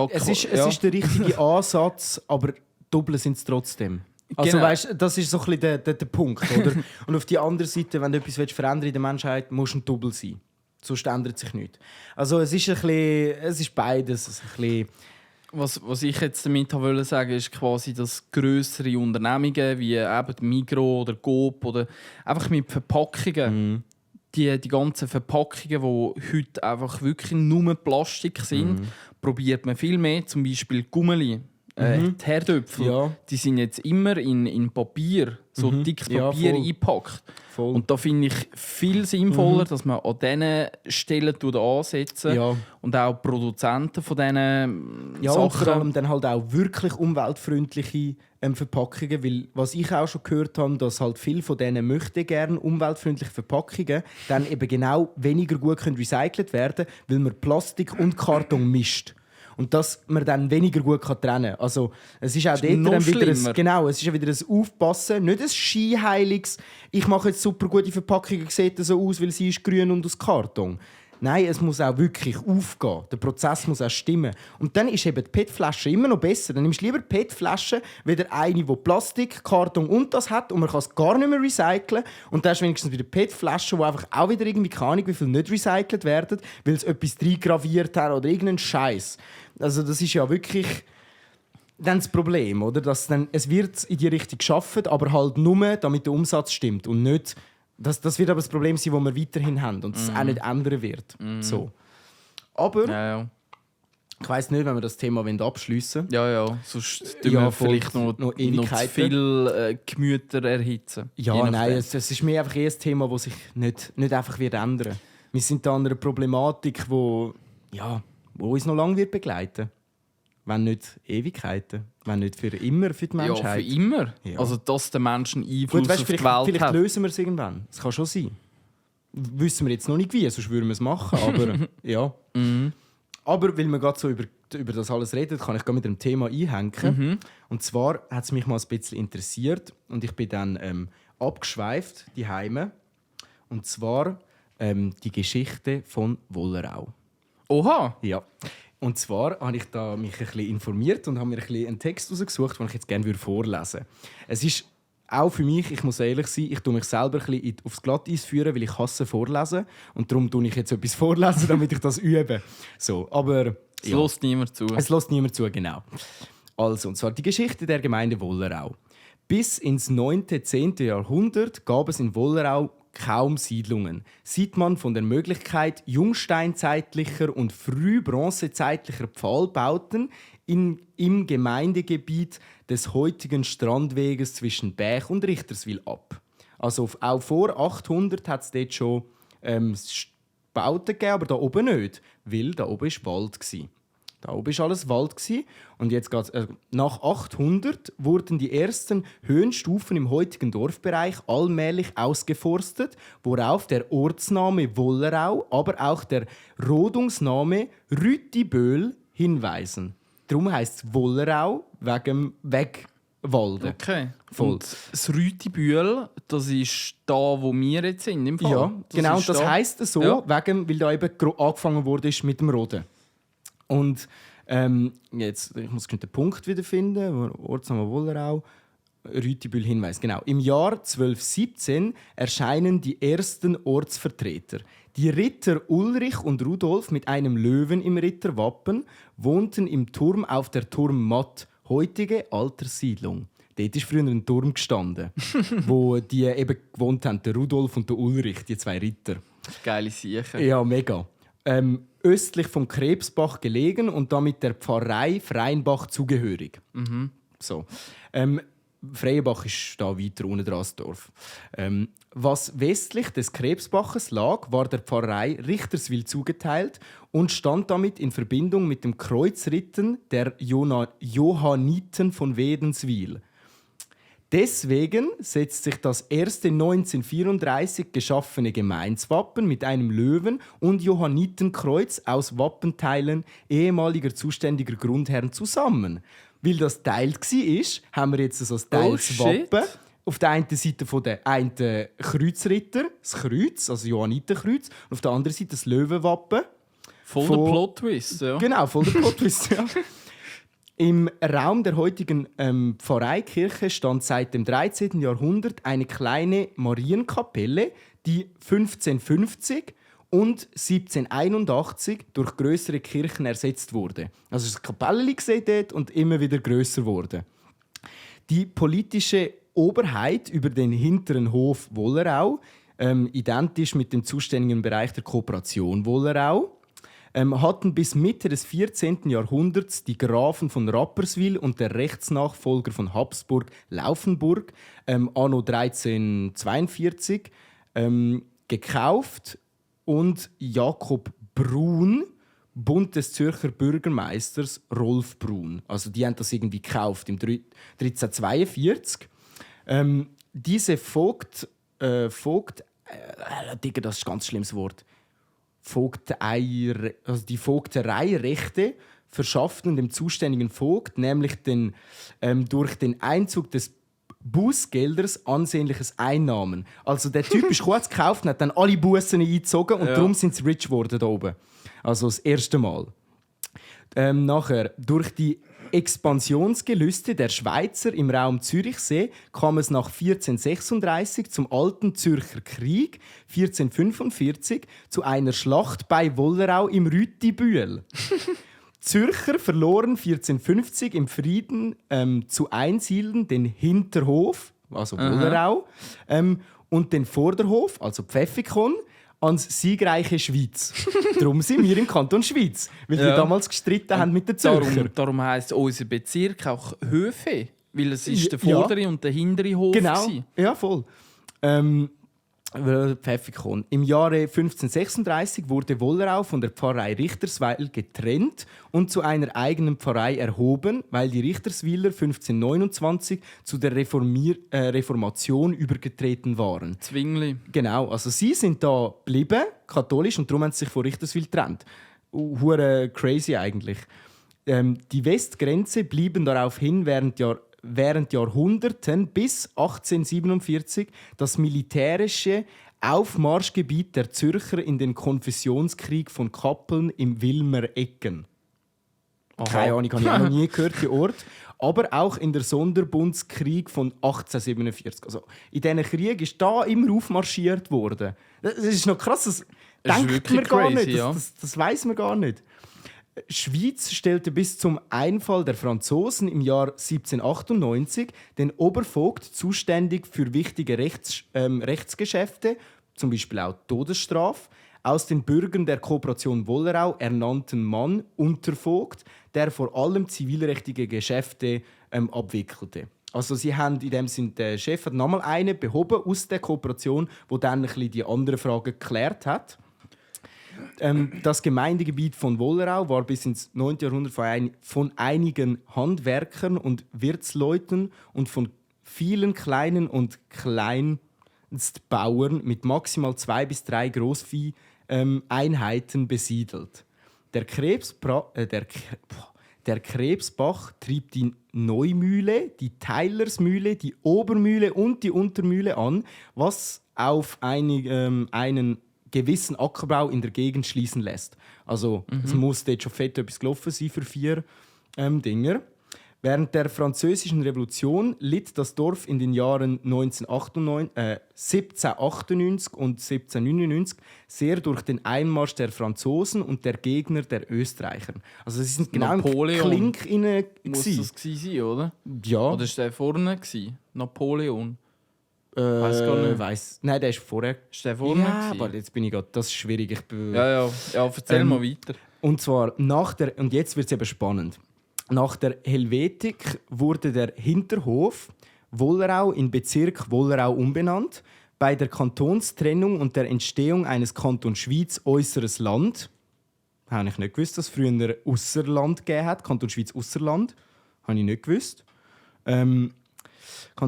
Es ist der richtige Ansatz, aber doppelt sind es trotzdem. Also Genau. weißt, das ist so ein bisschen der Punkt, oder? Und auf die andere Seite, wenn du etwas verändern in der Menschheit, musst du ein Double sein. Sonst ändert sich nichts. Also es ist beides. Ein bisschen Was ich jetzt damit wollte sagen, ist quasi, dass grössere Unternehmungen wie eben Migros oder Coop oder einfach mit Verpackungen, die ganzen Verpackungen, die heute einfach wirklich nur Plastik sind, probiert man viel mehr, zum Beispiel Gummeli. Die Herdöpfel, Ja. die sind jetzt immer in Papier, so dickes Ja, Papier voll. eingepackt. voll. Und da finde ich viel sinnvoller, dass man an diesen Stellen ansetzen Ja. und auch Produzenten von diesen Ja, und vor Sachen. allem dann halt auch wirklich umweltfreundliche Verpackungen, weil was ich auch schon gehört habe, dass halt viele von denen möchten gerne umweltfreundliche Verpackungen dann eben genau weniger gut können recycelt werden, weil man Plastik und Karton mischt. Und dass man dann weniger gut trennen kann. Also, es ist auch dort noch dann wieder schlimmer. es ist wieder ein Aufpassen, nicht ein scheinheiliges, ich mache jetzt super gute Verpackungen, sieht so aus, weil sie ist grün und aus Karton. Nein, es muss auch wirklich aufgehen. Der Prozess muss auch stimmen. Und dann ist eben die PET-Flasche immer noch besser. Dann nimmst du lieber PET-Flasche, wieder eine, die Plastik, Karton und das hat und man kann es gar nicht mehr recyceln. Und dann hast du wenigstens wieder PET-Flaschen, die einfach auch wieder irgendwie, keine Ahnung, wie viel nicht recycelt werden, weil sie etwas reingraviert haben oder irgendeinen Scheiß. Also das ist ja wirklich dann das Problem, oder? Dass dann, es wird in die Richtung geschaffen, aber halt nur, damit der Umsatz stimmt und nicht... Das wird aber das Problem sein, das wir weiterhin haben und das auch nicht ändern wird. So. Aber Ja. ich weiss nicht, wenn wir das Thema abschliessen Ja, sonst tun Ja, wir voll, vielleicht noch zu Ewigkeiten. viel Gemüter erhitzen. Je Ja, nachdem. nein, es ist mir einfach ein Thema, das sich nicht einfach wird ändern. Wir sind da an einer Problematik, wo uns noch lange wird begleiten. Wenn nicht Ewigkeiten. Wenn nicht für immer für die Ja, Menschheit. für immer. Ja. Also, dass der Mensch einen Einfluss Gut, weißt, auf die vielleicht Welt hat. lösen wir es irgendwann. Das kann schon sein. Wissen wir jetzt noch nicht wie, sonst würden wir es machen. Aber ja. Aber weil wir gerade so über das alles reden, kann ich gerade mit einem Thema einhängen. Und zwar hat es mich mal ein bisschen interessiert und ich bin dann abgeschweift, die Heime. Und zwar die Geschichte von Wollerau. Oha! Ja. Und zwar habe ich da mich ein bisschen informiert und habe mir ein bisschen einen Text herausgesucht, den ich jetzt gerne vorlesen würde. Es ist auch für mich, ich muss ehrlich sein, ich tue mich selber ein bisschen aufs Glatteis führen, weil ich hasse vorlesen. Und darum tue ich jetzt etwas vorlesen, damit ich das übe. So, aber Es lässt niemand zu. es lässt niemand zu, genau. Also, und zwar die Geschichte der Gemeinde Wollerau. Bis ins 9. 10. Jahrhundert gab es in Wollerau kaum Siedlungen. Sieht man von der Möglichkeit jungsteinzeitlicher und frühbronzezeitlicher Pfahlbauten im Gemeindegebiet des heutigen Strandweges zwischen Bäch und Richterswil ab. Also auch vor 800 hat es dort schon Bauten gegeben, aber da oben nicht, weil da oben war Wald. Da oben war alles Wald. Und jetzt geht's, nach 800 wurden die ersten Höhenstufen im heutigen Dorfbereich allmählich ausgeforstet, worauf der Ortsname Wollerau, aber auch der Rodungsname Rütiböhl hinweisen. Darum heisst es Wollerau wegen dem Weg walden. Okay. Voll. Und das Rütibühl, das ist da, wo wir jetzt sind, im Fall. Ja, genau. ist Das da. heisst so, Ja. weil da eben angefangen wurde mit dem Roden. Und jetzt, ich muss den Punkt wiederfinden, Ortsname Wollerau, Rütibühl-Hinweis. Genau. Im Jahr 1217 erscheinen die ersten Ortsvertreter. Die Ritter Ulrich und Rudolf mit einem Löwen im Ritterwappen wohnten im Turm auf der Turmmatt, heutige Alterssiedlung. Dort ist früher ein Turm gestanden, wo die eben gewohnt haben, der Rudolf und der Ulrich, die zwei Ritter. Geile Sache. Ja, mega. Östlich vom Krebsbach gelegen und damit der Pfarrei Freienbach zugehörig. So. Freienbach ist da weiter unten dran, das Dorf. Was westlich des Krebsbaches lag, war der Pfarrei Richterswil zugeteilt und stand damit in Verbindung mit dem Kreuzritten der Johanniten von Wädenswil. Deswegen setzt sich das erste 1934 geschaffene Gemeinswappen mit einem Löwen und Johannitenkreuz aus Wappenteilen ehemaliger zuständiger Grundherren zusammen. Weil das teilt war, haben wir jetzt so ein teils Wappen. Auf der einen Seite von der einen Kreuzritter, das Kreuz, also Johannitenkreuz, und auf der anderen Seite das Löwenwappen. Voll der Plot-Twist, ja. Genau, voll der Plot-Twist, ja. Im Raum der heutigen Pfarreikirche stand seit dem 13. Jahrhundert eine kleine Marienkapelle, die 1550 und 1781 durch größere Kirchen ersetzt wurde. Also das Kapelle gesehen dort und immer wieder größer wurde. Die politische Oberheit über den hinteren Hof Wollerau, identisch mit dem zuständigen Bereich der Kooperation Wollerau, hatten bis Mitte des 14. Jahrhunderts die Grafen von Rapperswil und der Rechtsnachfolger von Habsburg Laufenburg anno 1342 gekauft und Jakob Brun, Bund des Zürcher Bürgermeisters Rolf Brun. Also die haben das irgendwie gekauft im 1342. Diese Digga, das ist ein ganz schlimmes Wort. Die Vogtereirechte verschafften dem zuständigen Vogt nämlich durch den Einzug des Bußgelders ansehnliches Einnahmen. Also der Typ ist kurz gekauft und hat dann alle Bussen eingezogen und darum sind sie rich geworden da oben. Also das erste Mal. Nachher, durch die Expansionsgelüste der Schweizer im Raum Zürichsee kam es nach 1436 zum Alten Zürcher Krieg, 1445 zu einer Schlacht bei Wollerau im Rütibühl. Zürcher verloren 1450 im Frieden zu Einsiedeln den Hinterhof, also Wollerau, und den Vorderhof, also Pfäffikon, ans siegreiche Schweiz. Darum sind wir im Kanton Schweiz, weil die damals gestritten haben mit den Zürcher. Darum heisst unser Bezirk auch Höfe, weil es ist der vordere und der hintere Hof Genau, war. ja voll. Pfäffikon. Im Jahre 1536 wurde Wollerau von der Pfarrei Richterswil getrennt und zu einer eigenen Pfarrei erhoben, weil die Richterswiler 1529 zu der Reformation übergetreten waren. Zwingli. Genau, also sie sind da geblieben, katholisch, und darum haben sie sich von Richterswil getrennt. Hure crazy eigentlich. Die Westgrenze blieben daraufhin während Jahrhunderten bis 1847 das militärische Aufmarschgebiet der Zürcher in den Konfessionskrieg von Kappeln im Wilmerecken. Keine Ahnung, habe ich auch noch nie gehört, der Ort. Aber auch in der Sonderbundskrieg von 1847. Also in diesen Krieg ist da immer aufmarschiert worden. Das ist noch krass, das denkt man gar crazy, nicht. ja. Das weiß man gar nicht. Die Schweiz stellte bis zum Einfall der Franzosen im Jahr 1798 den Obervogt zuständig für wichtige Rechtsgeschäfte, zum Beispiel auch Todesstrafe, aus den Bürgern der Kooperation Wollerau ernannten Mann Untervogt, der vor allem zivilrechtliche Geschäfte abwickelte. Also sie haben in dem Sinne, der Chef hat nochmal einen behoben aus der Kooperation, wo dann ein bisschen die andere Frage geklärt hat. Das Gemeindegebiet von Wollerau war bis ins 9. Jahrhundert von einigen Handwerkern und Wirtsleuten und von vielen kleinen und Kleinstbauern mit maximal 2 bis 3 Großvieh-Einheiten besiedelt. Der Der Krebsbach trieb die Neumühle, die Teilersmühle, die Obermühle und die Untermühle an, was auf einen gewissen Ackerbau in der Gegend schließen lässt. Also es muss dort schon fett etwas gelaufen sein für 4 Dinger. Während der Französischen Revolution litt das Dorf in den Jahren 1798 und 1799 sehr durch den Einmarsch der Franzosen und der Gegner der Österreicher. Also es sind genau Napoleon. Klink inne. Muss das gewesen sein, oder? Ja. Oder war der vorne? Napoleon? Weiß gar nicht. Nein, der ist vorher. Ist der vorne? Ja, gewesen? aber jetzt bin ich gerade. Das ist schwierig. Ja, erzähl mal weiter. Und zwar und jetzt wird es eben spannend. Nach der Helvetik wurde der Hinterhof Wollerau in Bezirk Wollerau umbenannt. Bei der Kantonstrennung und der Entstehung eines Kanton Schwyz Äußeres Land, habe ich nicht gewusst, dass es früher Ausserland gegeben hat. Kanton Schwyz Ausserland, habe ich nicht gewusst. Kanton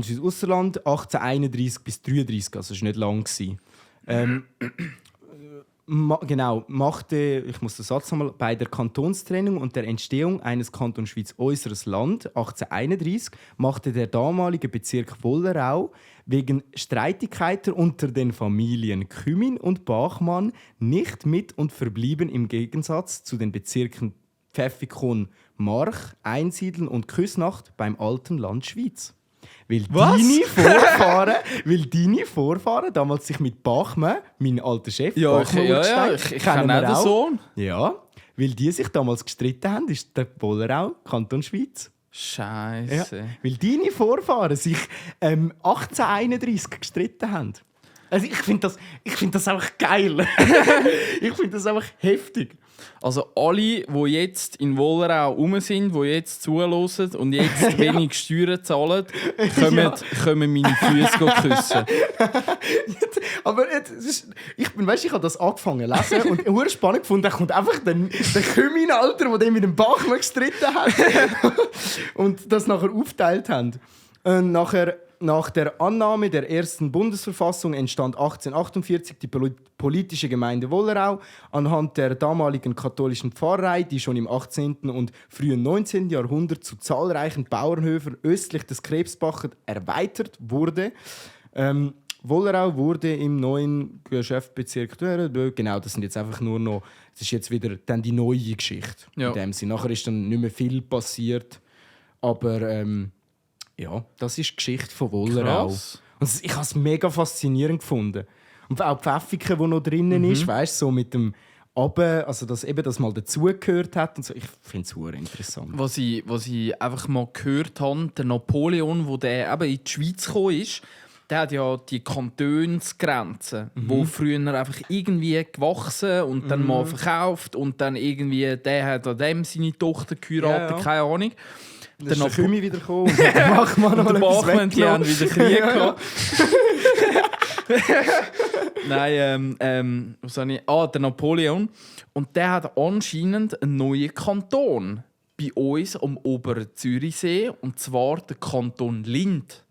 Schwyz Ausserland 1831 bis 1833, also es war nicht lang. Ich muss den Satz nochmal, bei der Kantonstrennung und der Entstehung eines Kanton Schwyz Äußeres Land 1831 machte der damalige Bezirk Wollerau wegen Streitigkeiten unter den Familien Kümin und Bachmann nicht mit und verblieben im Gegensatz zu den Bezirken Pfäffikon, March, Einsiedeln und Küsnacht beim alten Land Schwyz. Weil deine Vorfahren damals sich mit Bachmann, mein alter Chef, Bachmann ich kenne auch den Sohn. Ja, weil die sich damals gestritten haben, ist der Wollerau Kanton Schwyz. Scheiße. Ja, weil deine Vorfahren sich 1831 gestritten haben. Also ich finde das einfach geil. Ich finde das einfach heftig. Also alle, die jetzt in Wollerau rum sind, die jetzt zuhören und jetzt wenig Steuern zahlen, können meine Füße küssen. Aber ich habe das angefangen zu lesen und es spannend gefunden, da kommt einfach der Kümin, Alter, der mit dem Bachmann gestritten hat und das nachher aufgeteilt haben. Nach der Annahme der ersten Bundesverfassung entstand 1848 die politische Gemeinde Wollerau anhand der damaligen katholischen Pfarrei, die schon im 18. und frühen 19. Jahrhundert zu zahlreichen Bauernhöfen östlich des Krebsbaches erweitert wurde. Wollerau wurde im neuen Geschäftsbezirk, genau, das sind jetzt einfach nur noch, das ist jetzt wieder dann die neue Geschichte. Ja. In dem Sinne. Nachher ist dann nicht mehr viel passiert, aber ja, das ist die Geschichte von Wollerau. Krass. Und ich habe es mega faszinierend gefunden. Und auch Pfäffiken, wo noch drinnen ist, weißt, so mit dem also dass mal dazugehört hat und so. Ich finde es super interessant. Was ich einfach mal gehört habe, der Napoleon, wo der eben in die Schweiz gekommen ist, der hat ja die Kantonsgrenzen, wo früher einfach irgendwie gewachsen und dann mal verkauft und dann irgendwie, der hat an dem seine Tochter geheiratet, keine Ahnung. Dann ist der Kümi wieder gekommen und der Bachmann noch etwas Bachmann, die haben wieder Krieg gehabt. Nein, was habe ich? Der Napoleon. Und der hat anscheinend einen neuen Kanton bei uns am oberen Zürichsee, und zwar der Kanton Lind.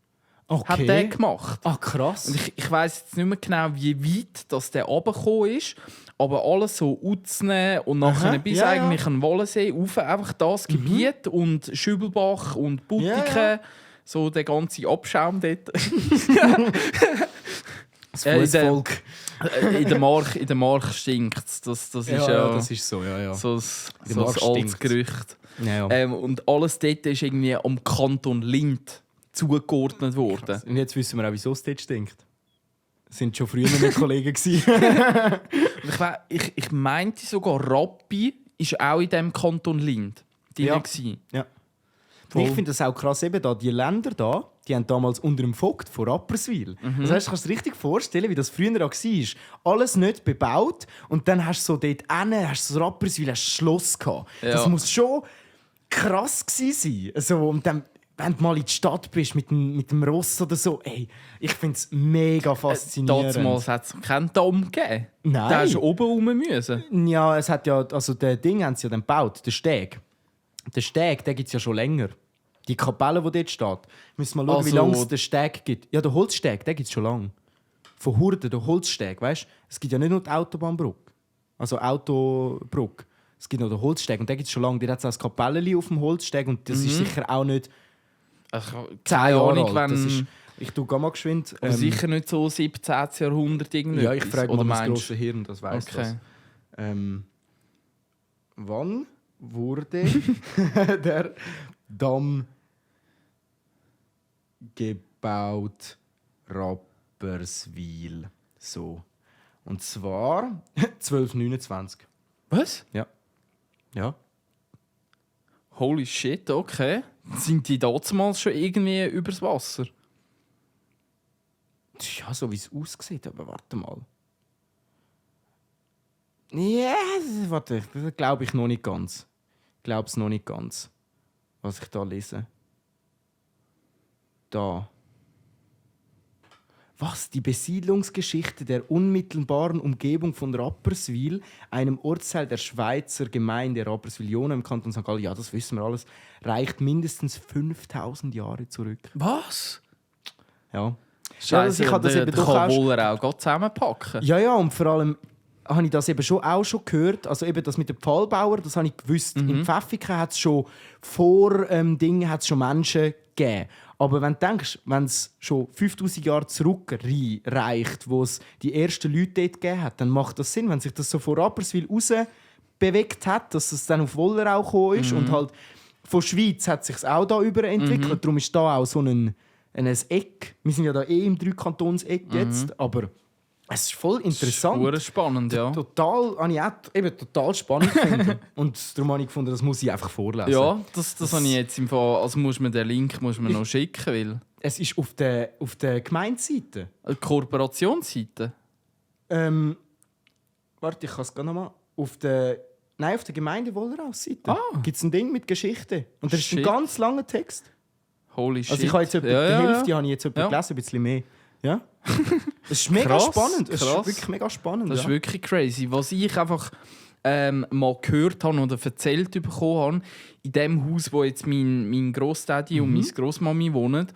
Okay. Hat der gemacht. Ah, krass. Und ich weiss jetzt nicht mehr genau, wie weit der runtergekommen ist, aber alles so Utzne und nachher bis eigentlich an Wollensee rauf, einfach das Gebiet und Schübelbach und Buttiken, so der ganze Abschaum dort. Das Fußvolk. In der Mark stinkt es. Das ist das ist so, ja. So ein altes Gerücht. Ja. Und alles dort ist irgendwie am Kanton Lind zugeordnet worden. Krass. Und jetzt wissen wir auch, wieso es dort stinkt. Das sind schon früher mit Kollegen gewesen. ich meinte sogar, Rappi war auch in diesem Kanton Lind drin. Ja. Ich finde das auch krass, eben da, die Länder da, die haben damals unter dem Vogt von Rapperswil. Das heißt, du kannst dir richtig vorstellen, wie das früher auch war. Alles nicht bebaut und dann hast du so dort hinten, hast du so Rapperswil, hast ein Schloss gehabt. Ja. Das muss schon krass gewesen sein. Also, und dann, wenn du mal in die Stadt bist mit dem Ross oder so, ey, ich finde es mega faszinierend. Damals hat es keinen Damm gegeben. Nein. Da hast du oben rum müssen. Ja, es hat ja, also den Ding haben sie ja dann gebaut, den Steg. Den Steg, den gibt es ja schon länger. Die Kapelle, die dort steht. Müssen wir mal schauen, wie lange es den Steg gibt. Ja, den Holzsteg, den gibt es schon lange. Von Hurden, der Holzsteg, weißt du? Es gibt ja nicht nur die Autobahnbrücke. Also Autobrücke. Es gibt noch den Holzsteg und den gibt es schon lange. Der hat so ein Kapellchen auf dem Holzsteg und das ist sicher auch nicht Also, 10 keine Jahre Ahnung, alt. Das ist, wenn... ich tue mal geschwind. Aber sicher nicht so 17. Jahrhundert irgendwie. Ja, ich frage mal das meinst grosse Hirn, das weiss das. Wann wurde der Damm gebaut? Rapperswil. So. Und zwar 1229. Was? Ja. Ja. Holy shit, okay. Sind die damals schon irgendwie übers Wasser? Ja, so wie es aussieht, aber warte mal. Ja, warte, das glaube ich noch nicht ganz. Ich glaube es noch nicht ganz, was ich da lese. Da. Was? Die Besiedlungsgeschichte der unmittelbaren Umgebung von Rapperswil, einem Ortsteil der Schweizer Gemeinde Rapperswil-Jona im Kanton St. Gallen, ja, das wissen wir alles, reicht mindestens 5000 Jahre zurück. Was? Ja. Scheiße, ich habe das eben der doch kann auch wohl auch gut zusammenpacken. Ja, und vor allem habe ich das eben auch schon gehört. Also eben das mit den Pfahlbauern, das habe ich gewusst. In Pfäffiken hat es schon vor Dingen hat's schon Menschen gegeben. Aber wenn du denkst, wenn es schon 5000 Jahre zurückreicht, wo es die ersten Leute dort gegeben hat, dann macht das Sinn, wenn sich das so von Rapperswil raus bewegt hat, dass es dann auf Wollerau gekommen ist. Und halt von der Schweiz hat es sich auch da entwickelt. Darum ist da auch so ein Eck. Wir sind ja da im Dreikantons-Eck jetzt, aber es ist voll interessant. Das ist spannend, ja. Total, habe ich auch eben total spannend gefunden. Und darum habe ich gefunden, das muss ich einfach vorlesen. Ja, das habe ich jetzt im Fall. Also muss man den Link noch schicken, weil. Es ist auf der Gemeindeseite. Eine Kooperationsseite? Warte, ich kann es gerne nochmal. Auf der Gemeinde Wollerau-Seite gibt es ein Ding mit Geschichte. Und das ist ein Shit. ganz langer Text. Holy shit. Also ich habe jetzt etwa die Hälfte habe ich jetzt etwa gelesen, ein bisschen mehr. Ja? Das ist mega Krass, spannend. Es ist krass. wirklich mega spannend. Das ist wirklich crazy. Was ich einfach mal gehört habe oder erzählt bekommen habe, in dem Haus, wo jetzt mein Grossdaddy und meine Grossmami wohnen,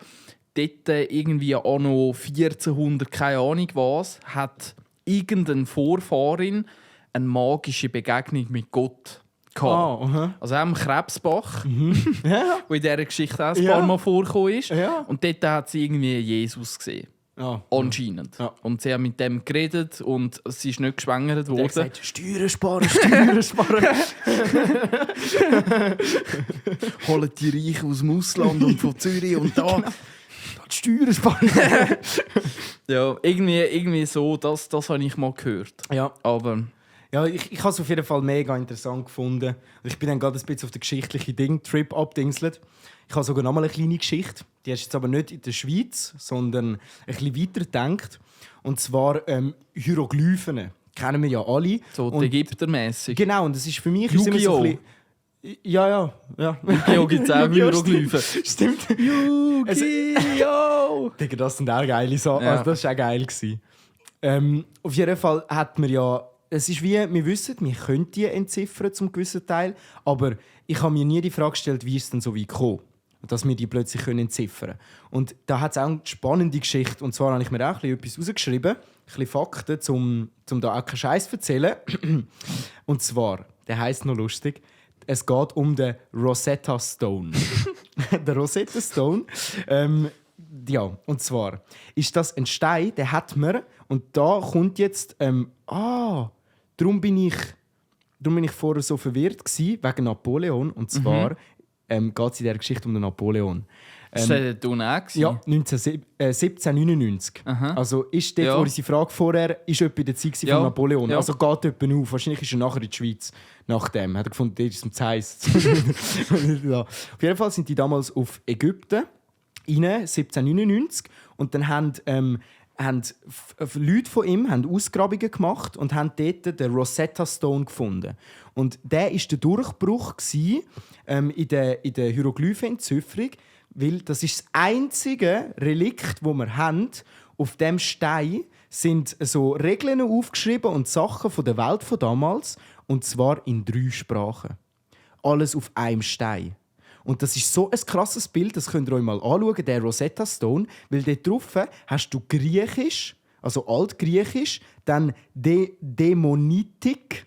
dort irgendwie auch noch 1400, keine Ahnung was, hat irgendeine Vorfahrin eine magische Begegnung mit Gott gehabt. Also auch am Krebsbach, wo in dieser Geschichte auch ein paar Mal vorgekommen ist. Ja. Und dort hat sie irgendwie Jesus gesehen. Ja. Anscheinend. Ja. Und sie haben mit dem geredet und sie ist nicht geschwängert Der worden. hat gesagt, Steuern sparen, Steuern sparen. Holen die Reichen aus dem Ausland und von Zürich und da. Die Steuern sparen. Ja, irgendwie so, das habe ich mal gehört. Ja. Aber Ja, ich habe es auf jeden Fall mega interessant gefunden. Ich bin dann gerade ein bisschen auf den geschichtlichen Trip abdingselt. Ich habe sogar noch mal eine kleine Geschichte. Die ist jetzt aber nicht in der Schweiz, sondern ein bisschen weiter gedacht. Und zwar Hieroglyphen. Kennen wir ja alle. so Und- Ägyptermässig. Genau, und das ist für mich... ist immer Yu-Gi-Oh! so ein bisschen- ja. Yu-Gi-Oh! Gibt es auch Hieroglyphen. Stimmt. Yu-Gi-Oh! Digga, das sind auch geile Sachen. Ja. Also, das war auch geil. Auf jeden Fall hat man ja... Es ist wie, wir wissen, wir können die entziffern zum gewissen Teil, aber ich habe mir nie die Frage gestellt, wie ist es denn so weit gekommen, dass wir die plötzlich entziffern können. Und da hat es auch eine spannende Geschichte. Und zwar habe ich mir auch etwas rausgeschrieben, ein bisschen Fakten, um da auch keinen Scheiß zu erzählen. Und zwar, der heisst noch lustig, es geht um den Rosetta Stone. Der Rosetta Stone. Ja, und zwar ist das ein Stein, den hat man. Und da kommt jetzt... darum bin ich vorher so verwirrt gewesen, wegen Napoleon. Und zwar geht es in dieser Geschichte um den Napoleon. Ist der dort auch gewesen? Ja, 1799. Also ist dort, Ja. wo unsere Frage vorher ist etwa der Zeit Ja. von Napoleon. Ja. Also geht jemand auf. Wahrscheinlich ist er nachher in die Schweiz. Nachdem hat er gefunden, dort ist es zu heiß. Ja. Auf jeden Fall sind die damals auf Ägypten, 1799. Und dann haben Leute von ihm haben Ausgrabungen gemacht und haben dort den Rosetta Stone gefunden. Und der war der Durchbruch in der Hieroglyphenentzifferung, weil das ist das einzige Relikt, das wir haben. Auf dem Stein sind so Regeln aufgeschrieben und Sachen von der Welt von damals, und zwar in 3 Sprachen. Alles auf einem Stein. Und das ist so ein krasses Bild, das könnt ihr euch mal anschauen, der Rosetta Stone, weil dort drauf hast du Griechisch, also Altgriechisch, dann Dämonitik,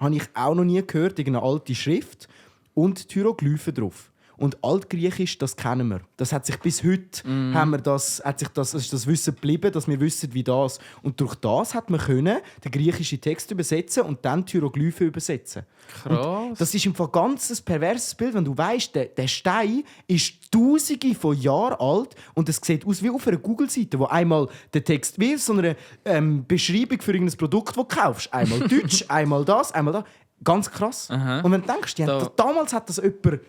habe ich auch noch nie gehört. Irgendeine alte Schrift und Hieroglyphen drauf. Und Altgriechisch, das kennen wir. Das hat sich bis heute ist das Wissen geblieben, dass wir wissen, wie das. Und durch das hat man können den griechischen Text übersetzen und dann die Hieroglyphen übersetzen. Krass. Und das ist im Fall ganz ein perverses Bild, wenn du weißt, der Stein ist Tausende von Jahren alt und es sieht aus wie auf einer Google-Seite, wo einmal der Text wie so eine Beschreibung für irgendein Produkt, das du kaufst. Einmal Deutsch, einmal das, einmal das. Ganz krass. Aha. Und wenn du denkst, damals hat das jemand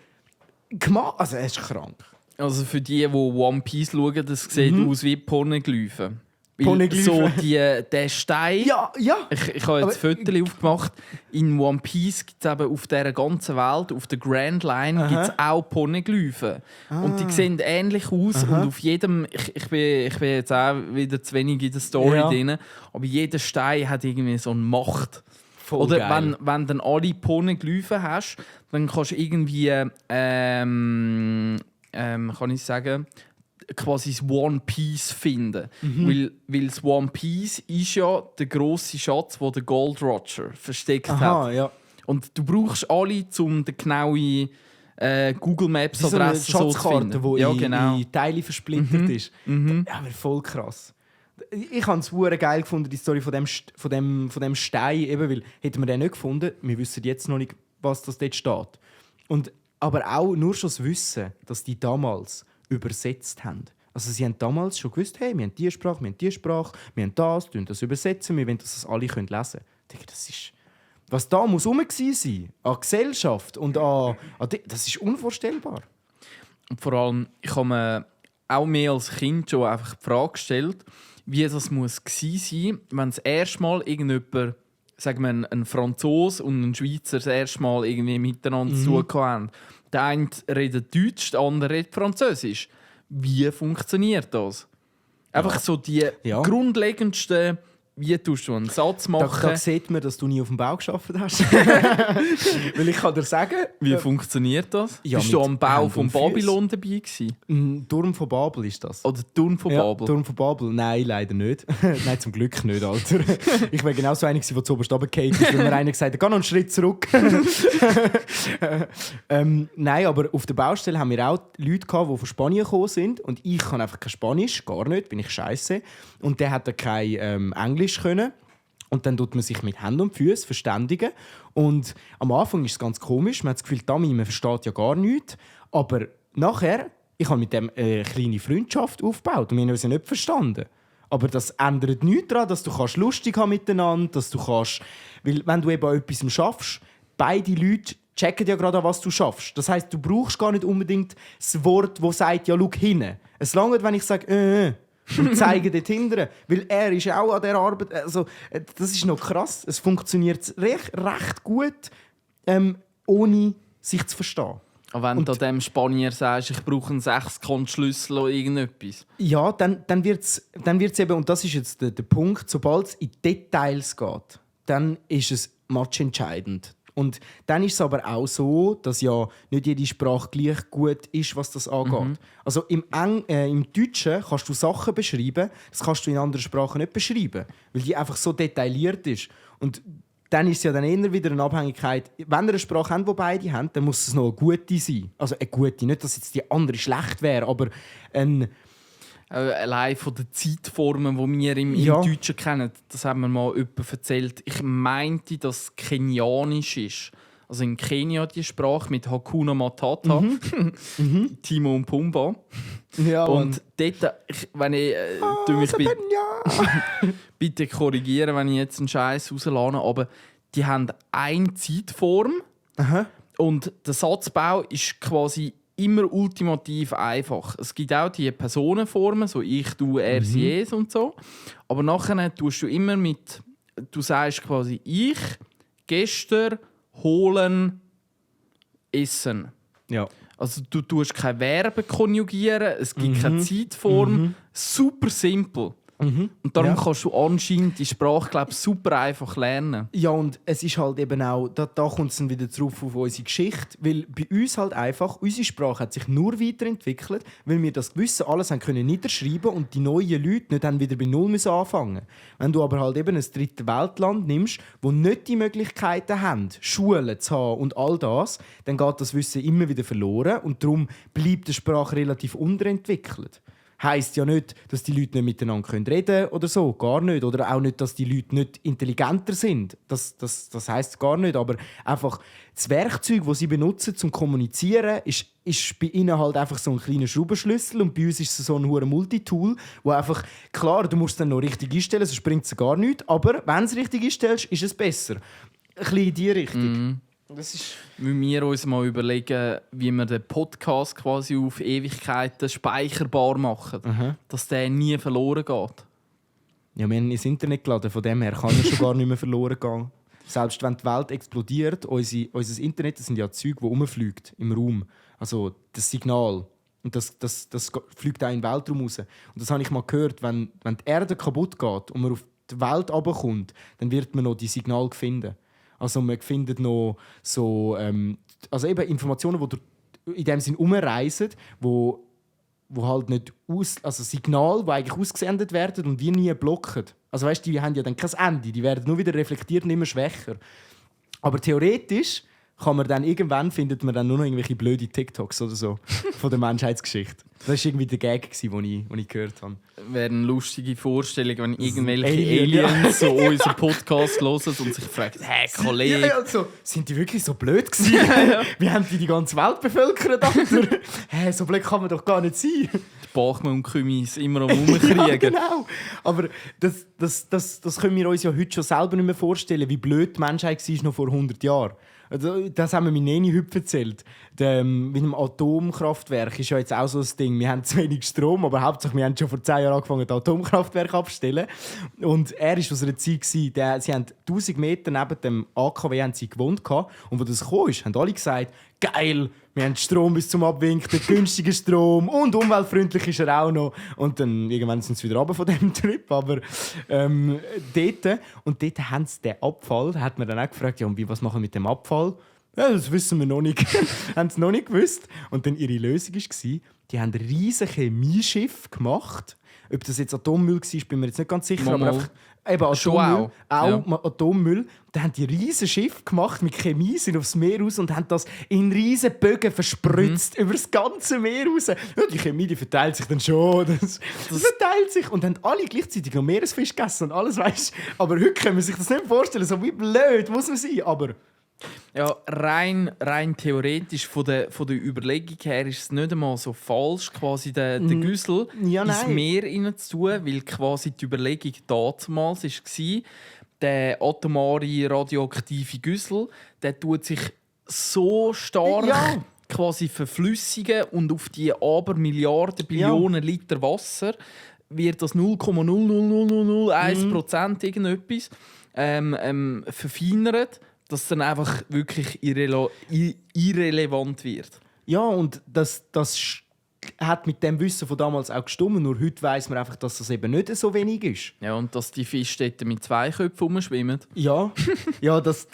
gemacht. Also, er ist krank. Also für die One Piece schauen, das sieht aus wie Poneglyphen. Poneglyphen. So der Stein. Ja. Ich habe jetzt ein Foto aufgemacht. In One Piece gibt es eben auf dieser ganzen Welt, auf der Grand Line, gibt's auch Poneglyphen. Und die sehen ähnlich aus. Und auf jedem, ich bin jetzt auch wieder zu wenig in der Story drin, aber jeder Stein hat irgendwie so eine Macht. Voll oder geil. wenn du alle Poneglyphen hast, dann kannst du irgendwie, kann ich sagen, quasi das One Piece finden. Weil das One Piece ist ja der grosse Schatz, den der Gold Roger versteckt hat. Ja. Und du brauchst alle, um die genaue Google Maps So eine Adresse so zu Schatzkarte, finden. die in Teile versplittert ist. Ja, aber voll krass. Ich habe es sehr geil gefunden, die Story von dem Stein, eben, weil hätten wir den nicht gefunden, wir wissen jetzt noch nicht, was das dort steht. Aber auch nur schon das Wissen, dass die damals übersetzt haben. Also sie haben damals schon gewusst, hey, wir haben diese Sprache, wir haben das, das übersetzen, wir wollen, dass das alle lesen können. Das ist, was da muss rum gewesen sein, an Gesellschaft und das ist unvorstellbar. Und vor allem, ich habe mir auch mehr als Kind schon einfach die Frage gestellt, wie das muss gewesen sein, wenn das erste Mal irgendjemand, sagen wir ein Franzose und ein Schweizer das erste Mal irgendwie miteinander zu tun haben. Der eine redet Deutsch, der andere redet Französisch. Wie funktioniert das? Einfach so die grundlegendsten, wie tust du einen Satz machen? Da sieht man, dass du nie auf dem Bau gearbeitet hast. Weil ich kann dir sagen... Wie funktioniert das? Ja, bist du mit am Bau Hand von und Füßen. Babylon dabei gewesen? Turm von Babel ist das. Oder Turm von Babel? Turm von Babel? Nein, leider nicht. Nein, zum Glück nicht, Alter. Ich wäre genau so einer, der zuoberst runtergefallen ist, wenn mir einer gesagt hat, geh noch einen Schritt zurück. Nein, aber auf der Baustelle haben wir auch Leute gehabt, die von Spanien gekommen sind. Und ich kann einfach kein Spanisch, gar nicht, bin ich scheiße. Und der hat kein Englisch können. Und dann tut man sich mit Händen und Füßen verständigen. Und am Anfang ist es ganz komisch. Man hat das Gefühl, man versteht ja gar nichts. Aber nachher, ich habe mit dem eine kleine Freundschaft aufgebaut und wir haben uns ja nicht verstanden. Aber das ändert nichts daran, dass du lustig haben miteinander, dass du kannst... Weil wenn du eben an etwas schaffst, beide Leute checken ja gerade an, was du schaffst. Das heisst, du brauchst gar nicht unbedingt das Wort, das sagt, ja, schau hin. Es reicht, wenn ich sage, und zeige dort hinten. Weil er ist auch an dieser Arbeit. Also, das ist noch krass. Es funktioniert recht gut, ohne sich zu verstehen. Aber wenn du dem Spanier sagst, ich brauche einen Sechskantschlüssel oder irgendetwas. Ja, dann wird's eben, und das ist jetzt der Punkt, sobald es in Details geht, dann ist es matchentscheidend. Und dann ist es aber auch so, dass ja nicht jede Sprache gleich gut ist, was das angeht. Also im Deutschen kannst du Sachen beschreiben, das kannst du in anderen Sprachen nicht beschreiben, weil die einfach so detailliert ist. Und dann ist es ja dann eher wieder eine Abhängigkeit. Wenn ihr eine Sprache habt, die beide haben, dann muss es noch eine gute sein. Also eine gute, nicht, dass jetzt die andere schlecht wäre, aber allein von den Zeitformen, die wir im Deutschen kennen, das haben wir mal jemand erzählt. Ich meinte, dass es Kenianisch ist. Also in Kenia die Sprache mit Hakuna Matata, Timo und Pumba. ja, und dort, wenn ich mich bitte korrigieren, wenn ich jetzt einen Scheiß rauslade, aber die haben eine Zeitform und der Satzbau ist quasi immer ultimativ einfach. Es gibt auch die Personenformen, so ich, du, er, sie, es und so. Aber nachher tust du immer du sagst quasi ich, gestern, holen, essen. ja. Also du tust keine Verben konjugieren, es gibt keine Zeitform. Super simpel. Und darum Ja. kannst du anscheinend die Sprache, glaube ich, super einfach lernen. Ja, und es ist halt eben auch, da kommt es dann wieder zurück auf unsere Geschichte, weil bei uns halt einfach, unsere Sprache hat sich nur weiterentwickelt, weil wir das Wissen alles haben können niederschreiben und die neuen Leute nicht dann wieder bei Null müssen anfangen. Wenn du aber halt eben ein dritte Weltland nimmst, wo nicht die Möglichkeiten haben, Schulen zu haben und all das, dann geht das Wissen immer wieder verloren und darum bleibt die Sprache relativ unterentwickelt. Heisst ja nicht, dass die Leute nicht miteinander reden können oder so, gar nicht. Oder auch nicht, dass die Leute nicht intelligenter sind. Das heisst gar nicht. Aber einfach das Werkzeug, das sie benutzen zum Kommunizieren, ist bei ihnen halt einfach so ein kleiner Schraubenschlüssel. Und bei uns ist es so ein hoher Multitool, wo einfach, klar, du musst es dann noch richtig einstellen, sonst bringt es gar nichts. Aber wenn du es richtig einstellst, ist es besser. Ein bisschen in diese Richtung. Das ist Müssen wir uns mal überlegen, wie wir den Podcast quasi auf Ewigkeiten speicherbar machen, dass der nie verloren geht. Ja, wir haben ins Internet geladen, von dem her kann er schon gar nicht mehr verloren gehen. Selbst wenn die Welt explodiert, unser Internet, das sind ja Züge, die rumfliegen im Raum. Also das Signal. Und das fliegt auch in den Weltraum raus. Und das habe ich mal gehört, wenn die Erde kaputt geht und man auf die Welt runterkommt, dann wird man noch die Signale finden. Also man findet noch so also eben Informationen, die in dem Sinn umreisen, wo halt nicht also Signale, die eigentlich ausgesendet werden und wir nie blocken. Also weißt, die haben ja dann kein Ende, die werden nur wieder reflektiert und immer schwächer. Aber theoretisch kann man dann irgendwann findet man dann nur noch irgendwelche blöde TikToks oder so von der Menschheitsgeschichte. Das war irgendwie der Gag, den ich gehört habe. Wäre eine lustige Vorstellung, wenn irgendwelche Alien, Aliens so unseren Podcast hören und sich fragen, hey Kollege, Ja, also, sind die wirklich so blöd gewesen? Wie haben die ganze Welt bevölkert? Hey, so blöd kann man doch gar nicht sein. die Bachmann und Kümis immer am Rumkriegen. Ja, genau. Aber das können wir uns ja heute schon selber nicht mehr vorstellen, wie blöd die Menschheit war noch vor 100 Jahren. Also, das haben wir mir Neni heute erzählt. Mit dem Atomkraftwerk ist ja jetzt auch so ein Ding. Wir haben zu wenig Strom, aber hauptsächlich wir haben schon vor 10 Jahren angefangen, das Atomkraftwerk abzustellen. Und er war aus einer Zeit, sie haben 1000 Meter neben dem AKW haben sie gewohnt. Und als das kam, haben alle gesagt, geil, wir haben Strom bis zum Abwinken, günstigen Strom und umweltfreundlich ist er auch noch. Und dann irgendwann sind sie wieder runter von diesem Trip. Aber dort haben sie den Abfall, hat man dann auch gefragt, ja, und was machen wir mit dem Abfall? Ja, das wissen wir noch nicht. Haben sie noch nicht gewusst. Und dann ihre Lösung war, die haben riesige Chemieschiffe gemacht. Ob das jetzt Atommüll war, bin mir jetzt nicht ganz sicher. Aber einfach, eben Atommüll, auch ja. Atommüll. Dann haben die riesige Schiffe gemacht mit Chemie, sind aufs Meer raus und haben das in riesen Bögen verspritzt über das ganze Meer raus. Ja, die Chemie, die verteilt sich dann schon. Das verteilt sich. Und haben alle gleichzeitig noch Meeresfisch gegessen und alles, weißt. Aber heute kann man sich das nicht vorstellen. So wie blöd muss man sein. Aber ja, rein theoretisch von der Überlegung her ist es nicht einmal so falsch, quasi den Güssel ins Meer rein zu tun, weil quasi die Überlegung damals war, der atomare radioaktive Güssel, der tut sich so stark quasi verflüssigen und auf die Milliarden, Billionen Liter Wasser wird das 0,00001% irgendetwas verfeinert, dass es dann einfach wirklich irrelevant wird. Ja, und das hat mit dem Wissen von damals auch gestimmt. Nur heute weiss man einfach, dass das eben nicht so wenig ist. Ja, und dass die Fische dort mit 2 Köpfen rumschwimmen. Ja, das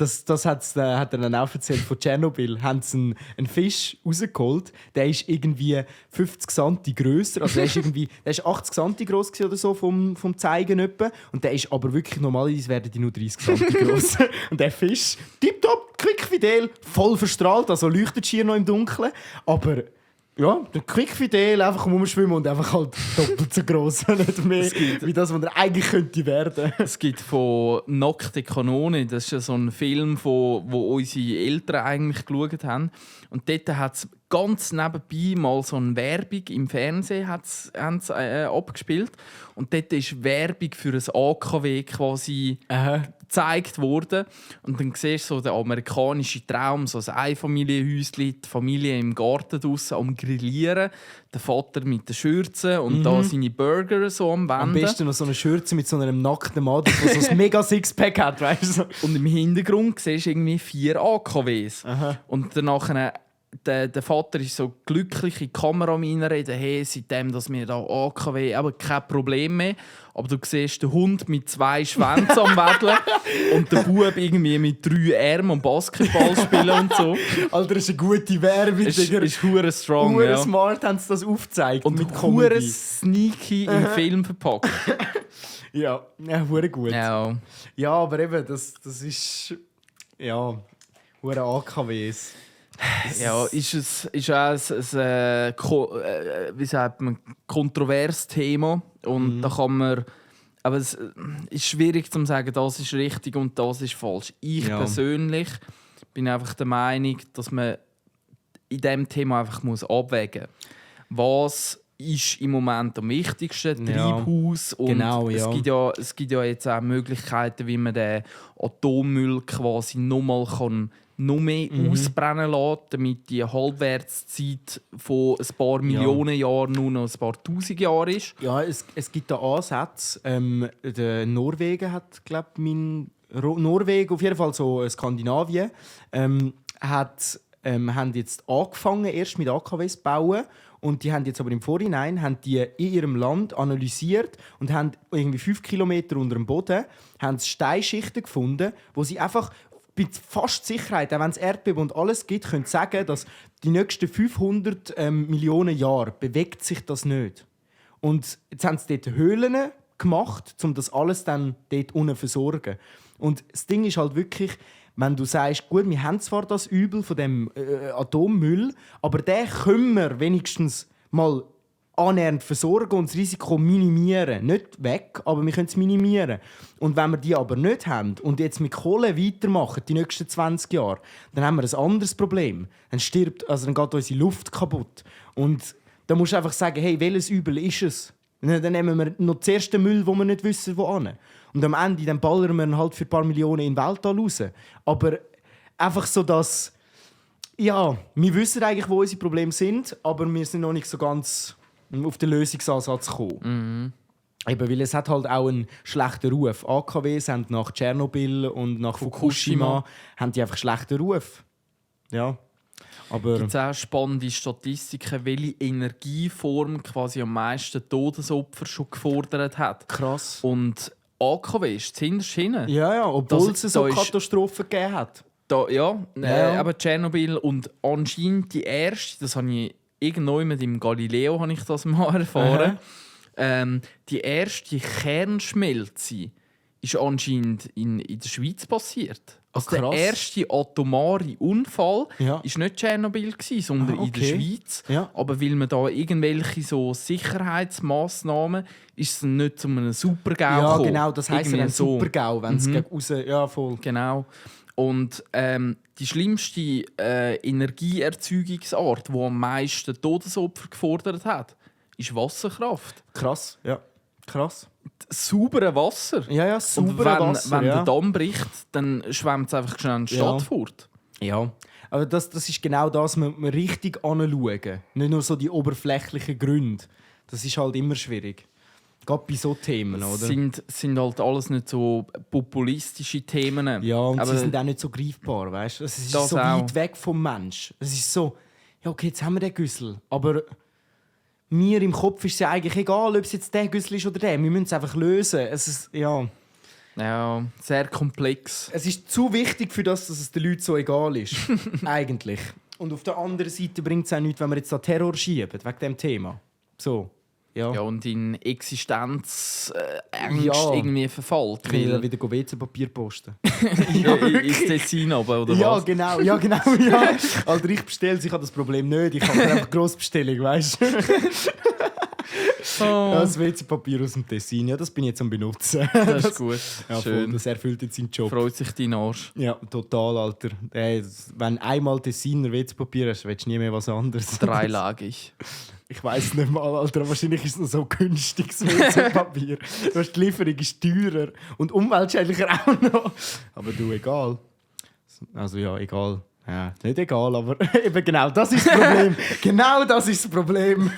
hat er dann auch erzählt von Tschernobyl. Haben sie einen Fisch rausgeholt, der ist irgendwie 50 cm grösser. Also der ist 80 cm gross oder so vom Zeigen etwa. Und der ist aber wirklich, normalerweise werden die nur 30 cm gross. Und der Fisch, tipptopp, quickfidel, voll verstrahlt, also leuchtet schier noch im Dunkeln. Aber ja, der quickfidel einfach rumschwimmen und einfach halt doppelt so gross, nicht mehr wie das, was er eigentlich könnte werden. Es gibt von «Nackte Kanone», das ist ja so ein Film, wo unsere Eltern eigentlich geschaut haben. Und dort hat es ganz nebenbei mal so eine Werbung im Fernsehen abgespielt. Und dort ist Werbung für ein AKW quasi gezeigt worden. Und dann siehst du so den amerikanischen Traum, so ein Einfamilienhäuschen, die Familie im Garten draussen am Grillieren, der Vater mit den Schürzen und da seine Burger so am Wenden. Am besten noch so eine Schürze mit so einem nackten Mann, der so ein mega Sixpack hat, weißt du? Und im Hintergrund siehst du irgendwie 4 AKWs. Aha. Und danach der Vater ist so glücklich in die Kamera reinreden, hey, seitdem, dass wir da AKW, aber kein Problem mehr. Aber du siehst den Hund mit 2 Schwänzen am Wedeln und der Bub irgendwie mit 3 Armen und Basketball spielen und so. Alter, das ist eine gute Werbung. Ist hure strong, Hure ja. smart haben sie das aufgezeigt. Und mit hure Comedy. sneaky im Film verpackt. Ja, hure gut. Ja. Ja, aber eben, das ist... Ja, hure AKWs. Ja, ist auch wie sagt man, kontroverses Thema. Und da kann man. Aber es ist schwierig zu sagen, das ist richtig und das ist falsch. Ich persönlich bin einfach der Meinung, dass man in diesem Thema einfach abwägen muss. Was ist im Moment am wichtigsten? Treibhaus. Und genau, ja. Es gibt ja jetzt auch Möglichkeiten, wie man den Atommüll quasi nochmal noch mehr ausbrennen lassen, damit die Halbwertszeit von ein paar Millionen Jahren nur noch ein paar tausend Jahre ist. Ja, es gibt da Ansätze. Der Norwegen hat, glaube ich, Norwegen, auf jeden Fall so Skandinavien, haben jetzt angefangen, erst mit AKWs zu bauen. Und die haben jetzt aber im Vorhinein in ihrem Land analysiert und haben irgendwie 5 Kilometer unter dem Boden Steinschichten gefunden, wo sie einfach mit fast Sicherheit, auch wenn es Erdbeben und alles gibt, können sagen, dass die nächsten 500 Millionen Jahre bewegt sich das nicht. Und jetzt haben sie dort Höhlen gemacht, um das alles dann dort unten zu versorgen. Und das Ding ist halt wirklich, wenn du sagst, gut, wir haben zwar das Übel von dem Atommüll, aber den können wir wenigstens mal annähernd versorgen und das Risiko minimieren. Nicht weg, aber wir können es minimieren. Und wenn wir die aber nicht haben und jetzt mit Kohle weitermachen, die nächsten 20 Jahre, dann haben wir ein anderes Problem. Dann dann geht unsere Luft kaputt. Und da musst du einfach sagen, hey, welches Übel ist es? Dann nehmen wir noch den ersten Müll, wo wir nicht wissen, wo hin. Und am Ende dann ballern wir halt für ein paar Millionen in den Weltall raus. Aber einfach so, dass... Ja, wir wissen eigentlich, wo unsere Probleme sind, aber wir sind noch nicht so ganz auf den Lösungsansatz gekommen. Eben, weil es hat halt auch einen schlechten Ruf. AKWs haben nach Tschernobyl und nach Fukushima haben die einfach schlechten Ruf. Ja. Aber Gibt es auch spannende Statistiken, welche Energieform quasi am meisten Todesopfer schon gefordert hat. krass. Und AKW ist zuhinterst hinten. Ja, obwohl es so da ist- Katastrophen gegeben hat. Ja. Ja. Aber Tschernobyl und anscheinend die erste, das habe ich irgendwo mit dem Galileo habe ich das mal erfahren. Die erste Kernschmelze ist anscheinend in der Schweiz passiert. Also krass. der erste atomare Unfall Ja. ist nicht Tschernobyl sondern in der okay. Schweiz. Ja. Aber weil man da irgendwelche so Sicherheitsmaßnahmen ist es nicht zu einem Super-GAU Ja, gekommen. genau, das heisst ja Irgendwie dann Super-GAU, wenn es gegen raus... Ja, voll. Genau. Und die schlimmste Energieerzeugungsart, die am meisten Todesopfer gefordert hat, ist Wasserkraft. Krass, ja. Krass. Saubere Wasser. Ja, Und sauberes Wasser, wenn ja. der Damm bricht, dann schwemmt es einfach schnell in die Stadt fort. Ja, aber das ist genau das, man richtig anschauen. Nicht nur so die oberflächlichen Gründe. Das ist halt immer schwierig. Gerade bei so Themen, oder? Sind halt alles nicht so populistische Themen. Ja, und aber sie sind auch nicht so greifbar, weißt du? Es ist Das so auch. weit weg vom Mensch. Es ist so, ja okay, jetzt haben wir den Güssel, aber mir im Kopf ist es ja eigentlich egal, ob es jetzt der Güssel ist oder der. Wir müssen es einfach lösen. Es ist, ja, sehr komplex. es ist zu wichtig für das, dass es den Leuten so egal ist. Eigentlich. Und auf der anderen Seite bringt es auch nichts, wenn wir jetzt da Terror schieben, wegen dem Thema. So, ja. Ja, und in Existenzängst Ja. irgendwie verfällt. Ich will Weil wieder WC-Papier posten. ins Tessin runter, oder Ja, was? genau, ja. Alter, ich bestelle, ich habe das Problem nicht. Ich habe einfach Grossbestellung, weißt du? Ja, das WC-Papier aus dem Tessin, ja, das bin ich jetzt am Benutzen. Das ist gut. Ja, voll, Schön. das erfüllt jetzt seinen Job. Freut sich dein Arsch. Ja, total, Alter. Wenn einmal Tessiner WC-Papier hast, willst du nie mehr was anderes. Dreilagig. Ich weiss nicht mal, Alter. Wahrscheinlich ist es noch so günstiges WC-Papier. Die Lieferung ist teurer und umweltschädlicher auch noch. Aber du, egal. Also ja, egal. Ja, nicht egal, aber eben genau das ist das Problem. Genau das ist das Problem.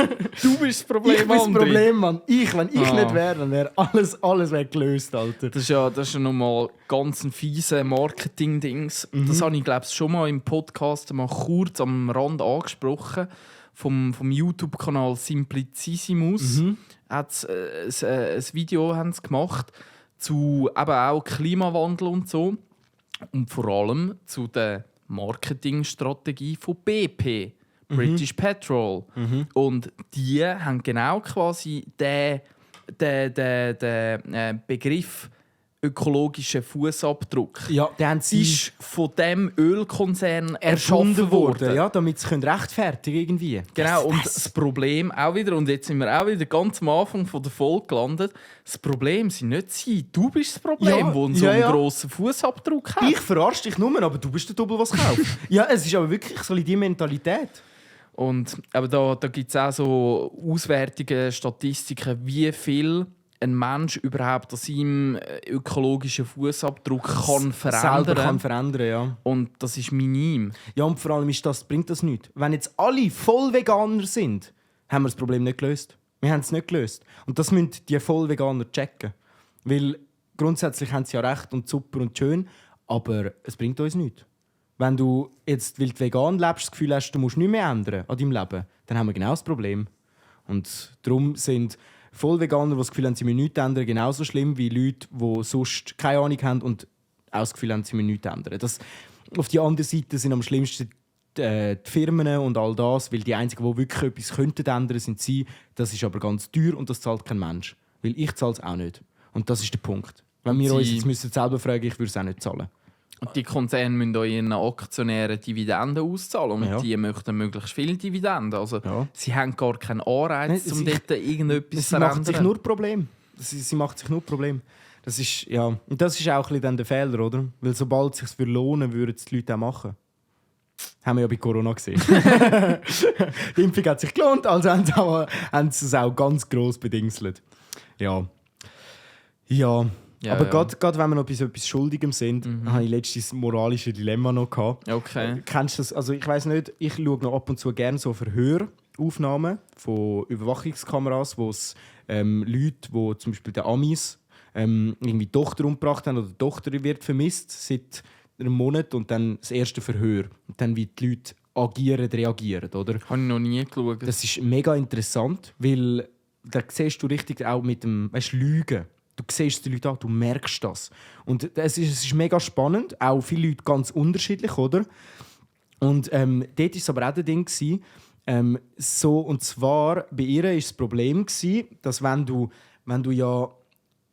Du bist das Problem, Ich bin das André. Problem, Mann. Wenn ich nicht wäre, dann wäre alles wär gelöst, Alter. Das ist ja nochmal ganz ein fiese Marketing-Dings. Das habe ich, glaube ich, schon mal im Podcast mal kurz am Rand angesprochen. Vom YouTube-Kanal Simplicissimus. Ein Video haben sie gemacht zu eben auch Klimawandel und so. Und vor allem zu der Marketingstrategie von BP, British Petrol. Und die haben genau quasi den Begriff ökologischer Fußabdruck Ja, den haben sie ist von dem Ölkonzern erfunden erschaffen worden, ja, damit sie rechtfertigen irgendwie. Genau, und das Problem auch wieder, und jetzt sind wir auch wieder ganz am Anfang von der Folge gelandet, das Problem sind nicht sie, du bist das Problem, Ja, wo so ja, einen ja. grossen Fußabdruck hat. Ich verarsche dich nur, aber du bist der Double, was kauft. Ja, es ist aber wirklich so die Mentalität. Und aber da gibt es auch so Auswertungen, Statistiken, wie viel ein Mensch überhaupt an seinem ökologischen Fußabdruck kann verändern. Selber kann verändern, ja. Und das ist minim. Ja, und vor allem bringt das nichts. Wenn jetzt alle voll Veganer sind, haben wir das Problem nicht gelöst. Wir haben es nicht gelöst. Und das müssen die Vollveganer checken. Weil grundsätzlich haben sie ja recht und super und schön, aber es bringt uns nichts. Wenn du jetzt, weil du vegan lebst, das Gefühl hast, du musst nichts mehr ändern an deinem Leben, dann haben wir genau das Problem. Und darum sind Vollveganer, die das Gefühl haben, sie müssen nichts ändern, genauso schlimm wie Leute, die sonst keine Ahnung haben und auch das Gefühl haben, sie müssen nichts ändern. Auf die andere Seite sind am schlimmsten die Firmen und all das, weil die Einzigen, die wirklich etwas könnten ändern, sind sie. Das ist aber ganz teuer und das zahlt kein Mensch. Weil ich zahle es auch nicht. Und das ist der Punkt. Wenn wir uns jetzt müssen selber fragen, ich würde es auch nicht zahlen. Und die Konzerne müssen auch ihren Aktionären Dividenden auszahlen. Und Ja. die möchten möglichst viele Dividenden. Also, Ja. sie haben gar keinen Anreiz, Nein, um dort irgendetwas zu Sie macht sich verändern. nur Problem. Sie macht sich nur Problem. Das ist, ja. Und das ist auch ein bisschen dann der Fehler, oder? Weil sobald es sich lohnen würde, würden es die Leute auch machen. Haben wir ja bei Corona gesehen. Die Impfung hat sich gelohnt, also haben sie es auch ganz gross bedingselt. Ja. Ja. Ja, aber ja. gerade wenn wir noch bei so etwas Schuldigem sind, habe ich letztes moralische Dilemma noch gehabt. Okay. Kennst du das? Also ich weiß nicht, ich schaue noch ab und zu gerne so Verhöraufnahmen von Überwachungskameras, wo es Leute, die zum Beispiel den Amis irgendwie die Tochter umgebracht haben oder die Tochter wird vermisst seit einem Monat und dann das erste Verhör. Und dann wie die Leute reagieren, oder? Habe ich noch nie geschaut. Das ist mega interessant, weil da siehst du richtig auch mit dem Lügen. Du siehst die Leute an, du merkst das. Und es ist mega spannend, auch viele Leute ganz unterschiedlich, oder? Und dort war es aber auch das Ding, und zwar bei ihr war das Problem, dass wenn du ja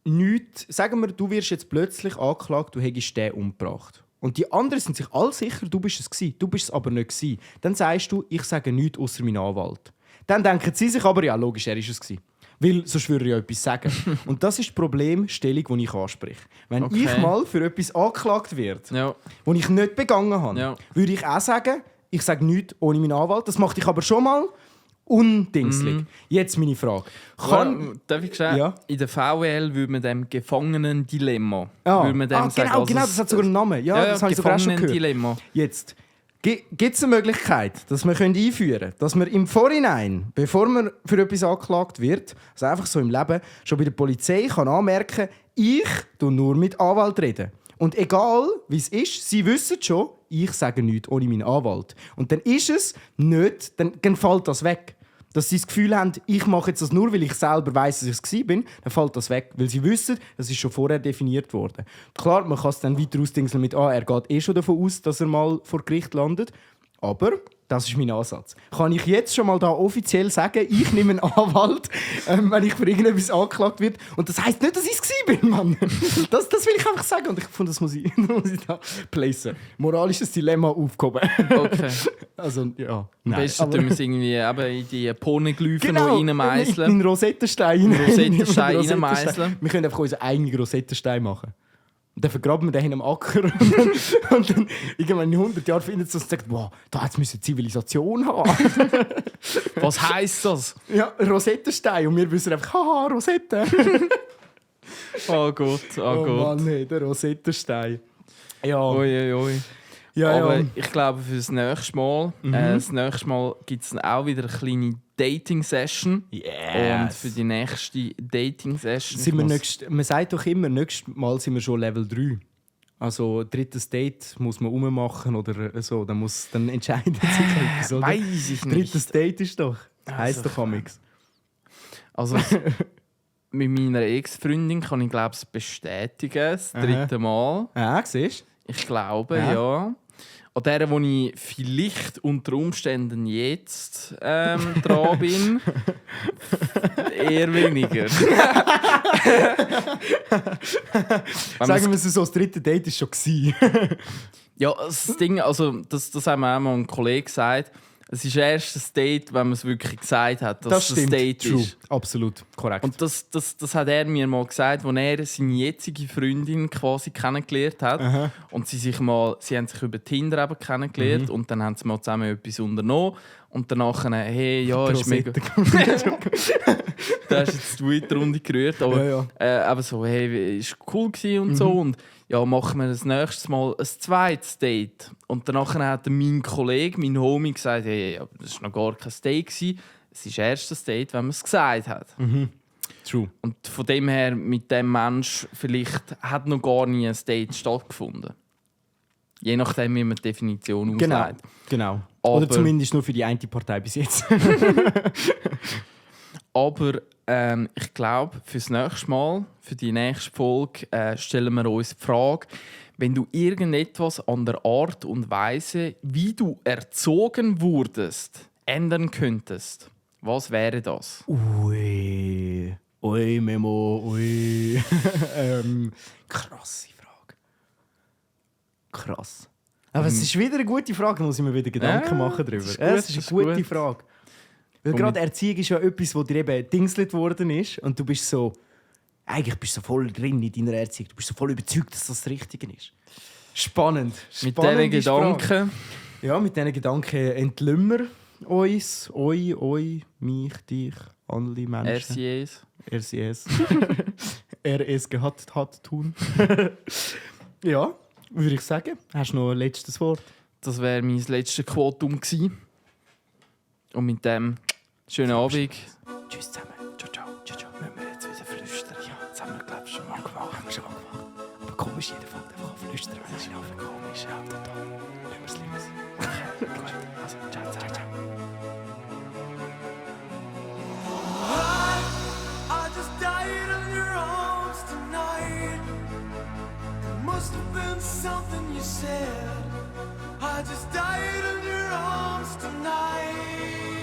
nichts, sagen wir, du wirst jetzt plötzlich angeklagt, du hättest den umgebracht. Und die anderen sind sich alle sicher, du bist es gewesen, du bist es aber nicht gewesen. Dann sagst du, ich sage nichts außer meinen Anwalt. Dann denken sie sich aber, ja logisch, er ist es gewesen. Weil sonst würde ich ja etwas sagen. Und das ist die Problemstellung, die ich anspreche. Wenn Okay. ich mal für etwas angeklagt werde, Ja. das ich nicht begangen habe, Ja. würde ich auch sagen, ich sage nichts ohne meinen Anwalt. Das mache ich aber schon mal undingslig. Jetzt meine Frage. Darf ich sagen, Ja. in der VWL würde man dem Gefangenen-Dilemma Ja. würde man dem sagen. Genau, Also genau, das hat sogar einen Namen. Ja, das habe ich sogar auch schon gehört. Gefangenen-Dilemma. Jetzt gibt es eine Möglichkeit, dass wir einführen können, dass man im Vorhinein, bevor man für etwas angeklagt wird, also einfach so im Leben, schon bei der Polizei kann anmerken, ich rede nur mit Anwalt reden. Und egal wie es ist, sie wissen schon, ich sage nichts ohne meinen Anwalt. Und dann ist es nicht, dann fällt das weg. Dass sie das Gefühl haben, ich mache jetzt das nur, weil ich selber weiss, dass ich es war, dann fällt das weg. Weil sie wissen, das ist schon vorher definiert worden. Klar, man kann es dann weiter ausdingseln mit, er geht schon davon aus, dass er mal vor Gericht landet. Aber das ist mein Ansatz. Kann ich jetzt schon mal da offiziell sagen, ich nehme einen Anwalt, wenn ich für irgendetwas angeklagt werde. Und das heisst nicht, dass ich es bin, Mann. Das will ich einfach sagen. Und ich fand, das muss ich da placen. Moralisches Dilemma aufgehoben. Okay. Also, ja. Am Nein, besten aber- tun wir es irgendwie eben in die Poneglyphen Genau, noch reinmeißeln. in den Rosettenstein. Rosettenstein reinmeißeln. Wir können einfach unseren eigenen Rosettenstein machen. Und dann vergraben wir den in einem Acker. und dann irgendwann in 100 Jahren findet es uns und sagt, wow, da jetzt müssen wir Zivilisation haben. Was heisst das? Ja, Rosettenstein. Und wir wissen einfach, haha, Rosette. Oh Gott, oh, Oh Gott. Mann, nee, der Rosettenstein. Ja. Oi, oi, oi. Aber ich glaube, für das nächste Mal, gibt es auch wieder eine kleine Dating-Session. Yes. Und für die nächste Dating-Session... Man sagt doch immer, nächstes Mal sind wir schon Level 3. Also drittes Date muss man rummachen oder so. Dann entscheidet sich etwas, oder? Weiss ich nicht. Drittes Date ist doch. Heisst doch amix. Also mit meiner Ex-Freundin kann ich glaube ich bestätigen, das 3. Mal. Ja, siehst du? Ich glaube, ja. An der, wo ich vielleicht unter Umständen jetzt dran bin, eher weniger. Sagen wir es so, das dritte Date war schon gewesen. Ja, das Ding, also das haben wir auch mal einem Kollegen gesagt. Es ist erst das Date, wenn man es wirklich gesagt hat, dass das Date True. ist. Absolut, korrekt. Und das hat er mir mal gesagt, als er seine jetzige Freundin quasi kennengelernt hat. Aha. Und sie haben sich über Tinder eben kennengelernt und dann haben sie mal zusammen etwas unternommen. Und danach, hey, ja, ist mega... Da hast jetzt die Twitter-Runde gerührt, aber eben so, hey, ist cool gewesen und so. Und ja, machen wir das nächste Mal ein zweites Date. Und danach hat mein Kollege, mein Homie, gesagt, hey, aber das war noch gar kein Date gewesen. Es ist erst das Date, wenn man es gesagt hat. True. Und von dem her, mit dem Mensch vielleicht hat noch gar nie ein Date stattgefunden. Je nachdem, wie man die Definition auslegt. Genau. Aber, oder zumindest nur für die eine Partei bis jetzt. Aber ich glaube, für das nächste Mal, für die nächste Folge, stellen wir uns die Frage, wenn du irgendetwas an der Art und Weise, wie du erzogen wurdest, ändern könntest, was wäre das? Ui, Memo, ui. Krasse Frage. Krass. Aber es ist wieder eine gute Frage, da muss ich mir wieder Gedanken machen darüber. Es ist eine gute Frage. Weil gerade Erziehung ist ja etwas, wo dir eben dingselt worden ist und du bist so, eigentlich bist du so voll drin in deiner Erziehung. Du bist so voll überzeugt, dass das Richtige ist. Spannend. Mit diesen Gedanken. Ja, mit diesen Gedanken entlümmen wir uns, euch, mich, dich, alle Menschen. RCS. RSG hat tun. Ja, würde ich sagen. Hast du noch ein letztes Wort? Das wäre mein letztes Quotum gewesen. Und mit dem schönen Abend. Tschüss zusammen. Ciao, ciao. Müssen wir jetzt wieder flüstern? Ja, das haben wir, glaube ich, schon mal gemacht. Aber komisch, jeder fängt einfach an flüstern. Das ist einfach komisch. Ja, total. Lassen wir es lieber. Gut, also, ciao. I just died in your arms tonight. It must have been something you said. I just died in your arms tonight.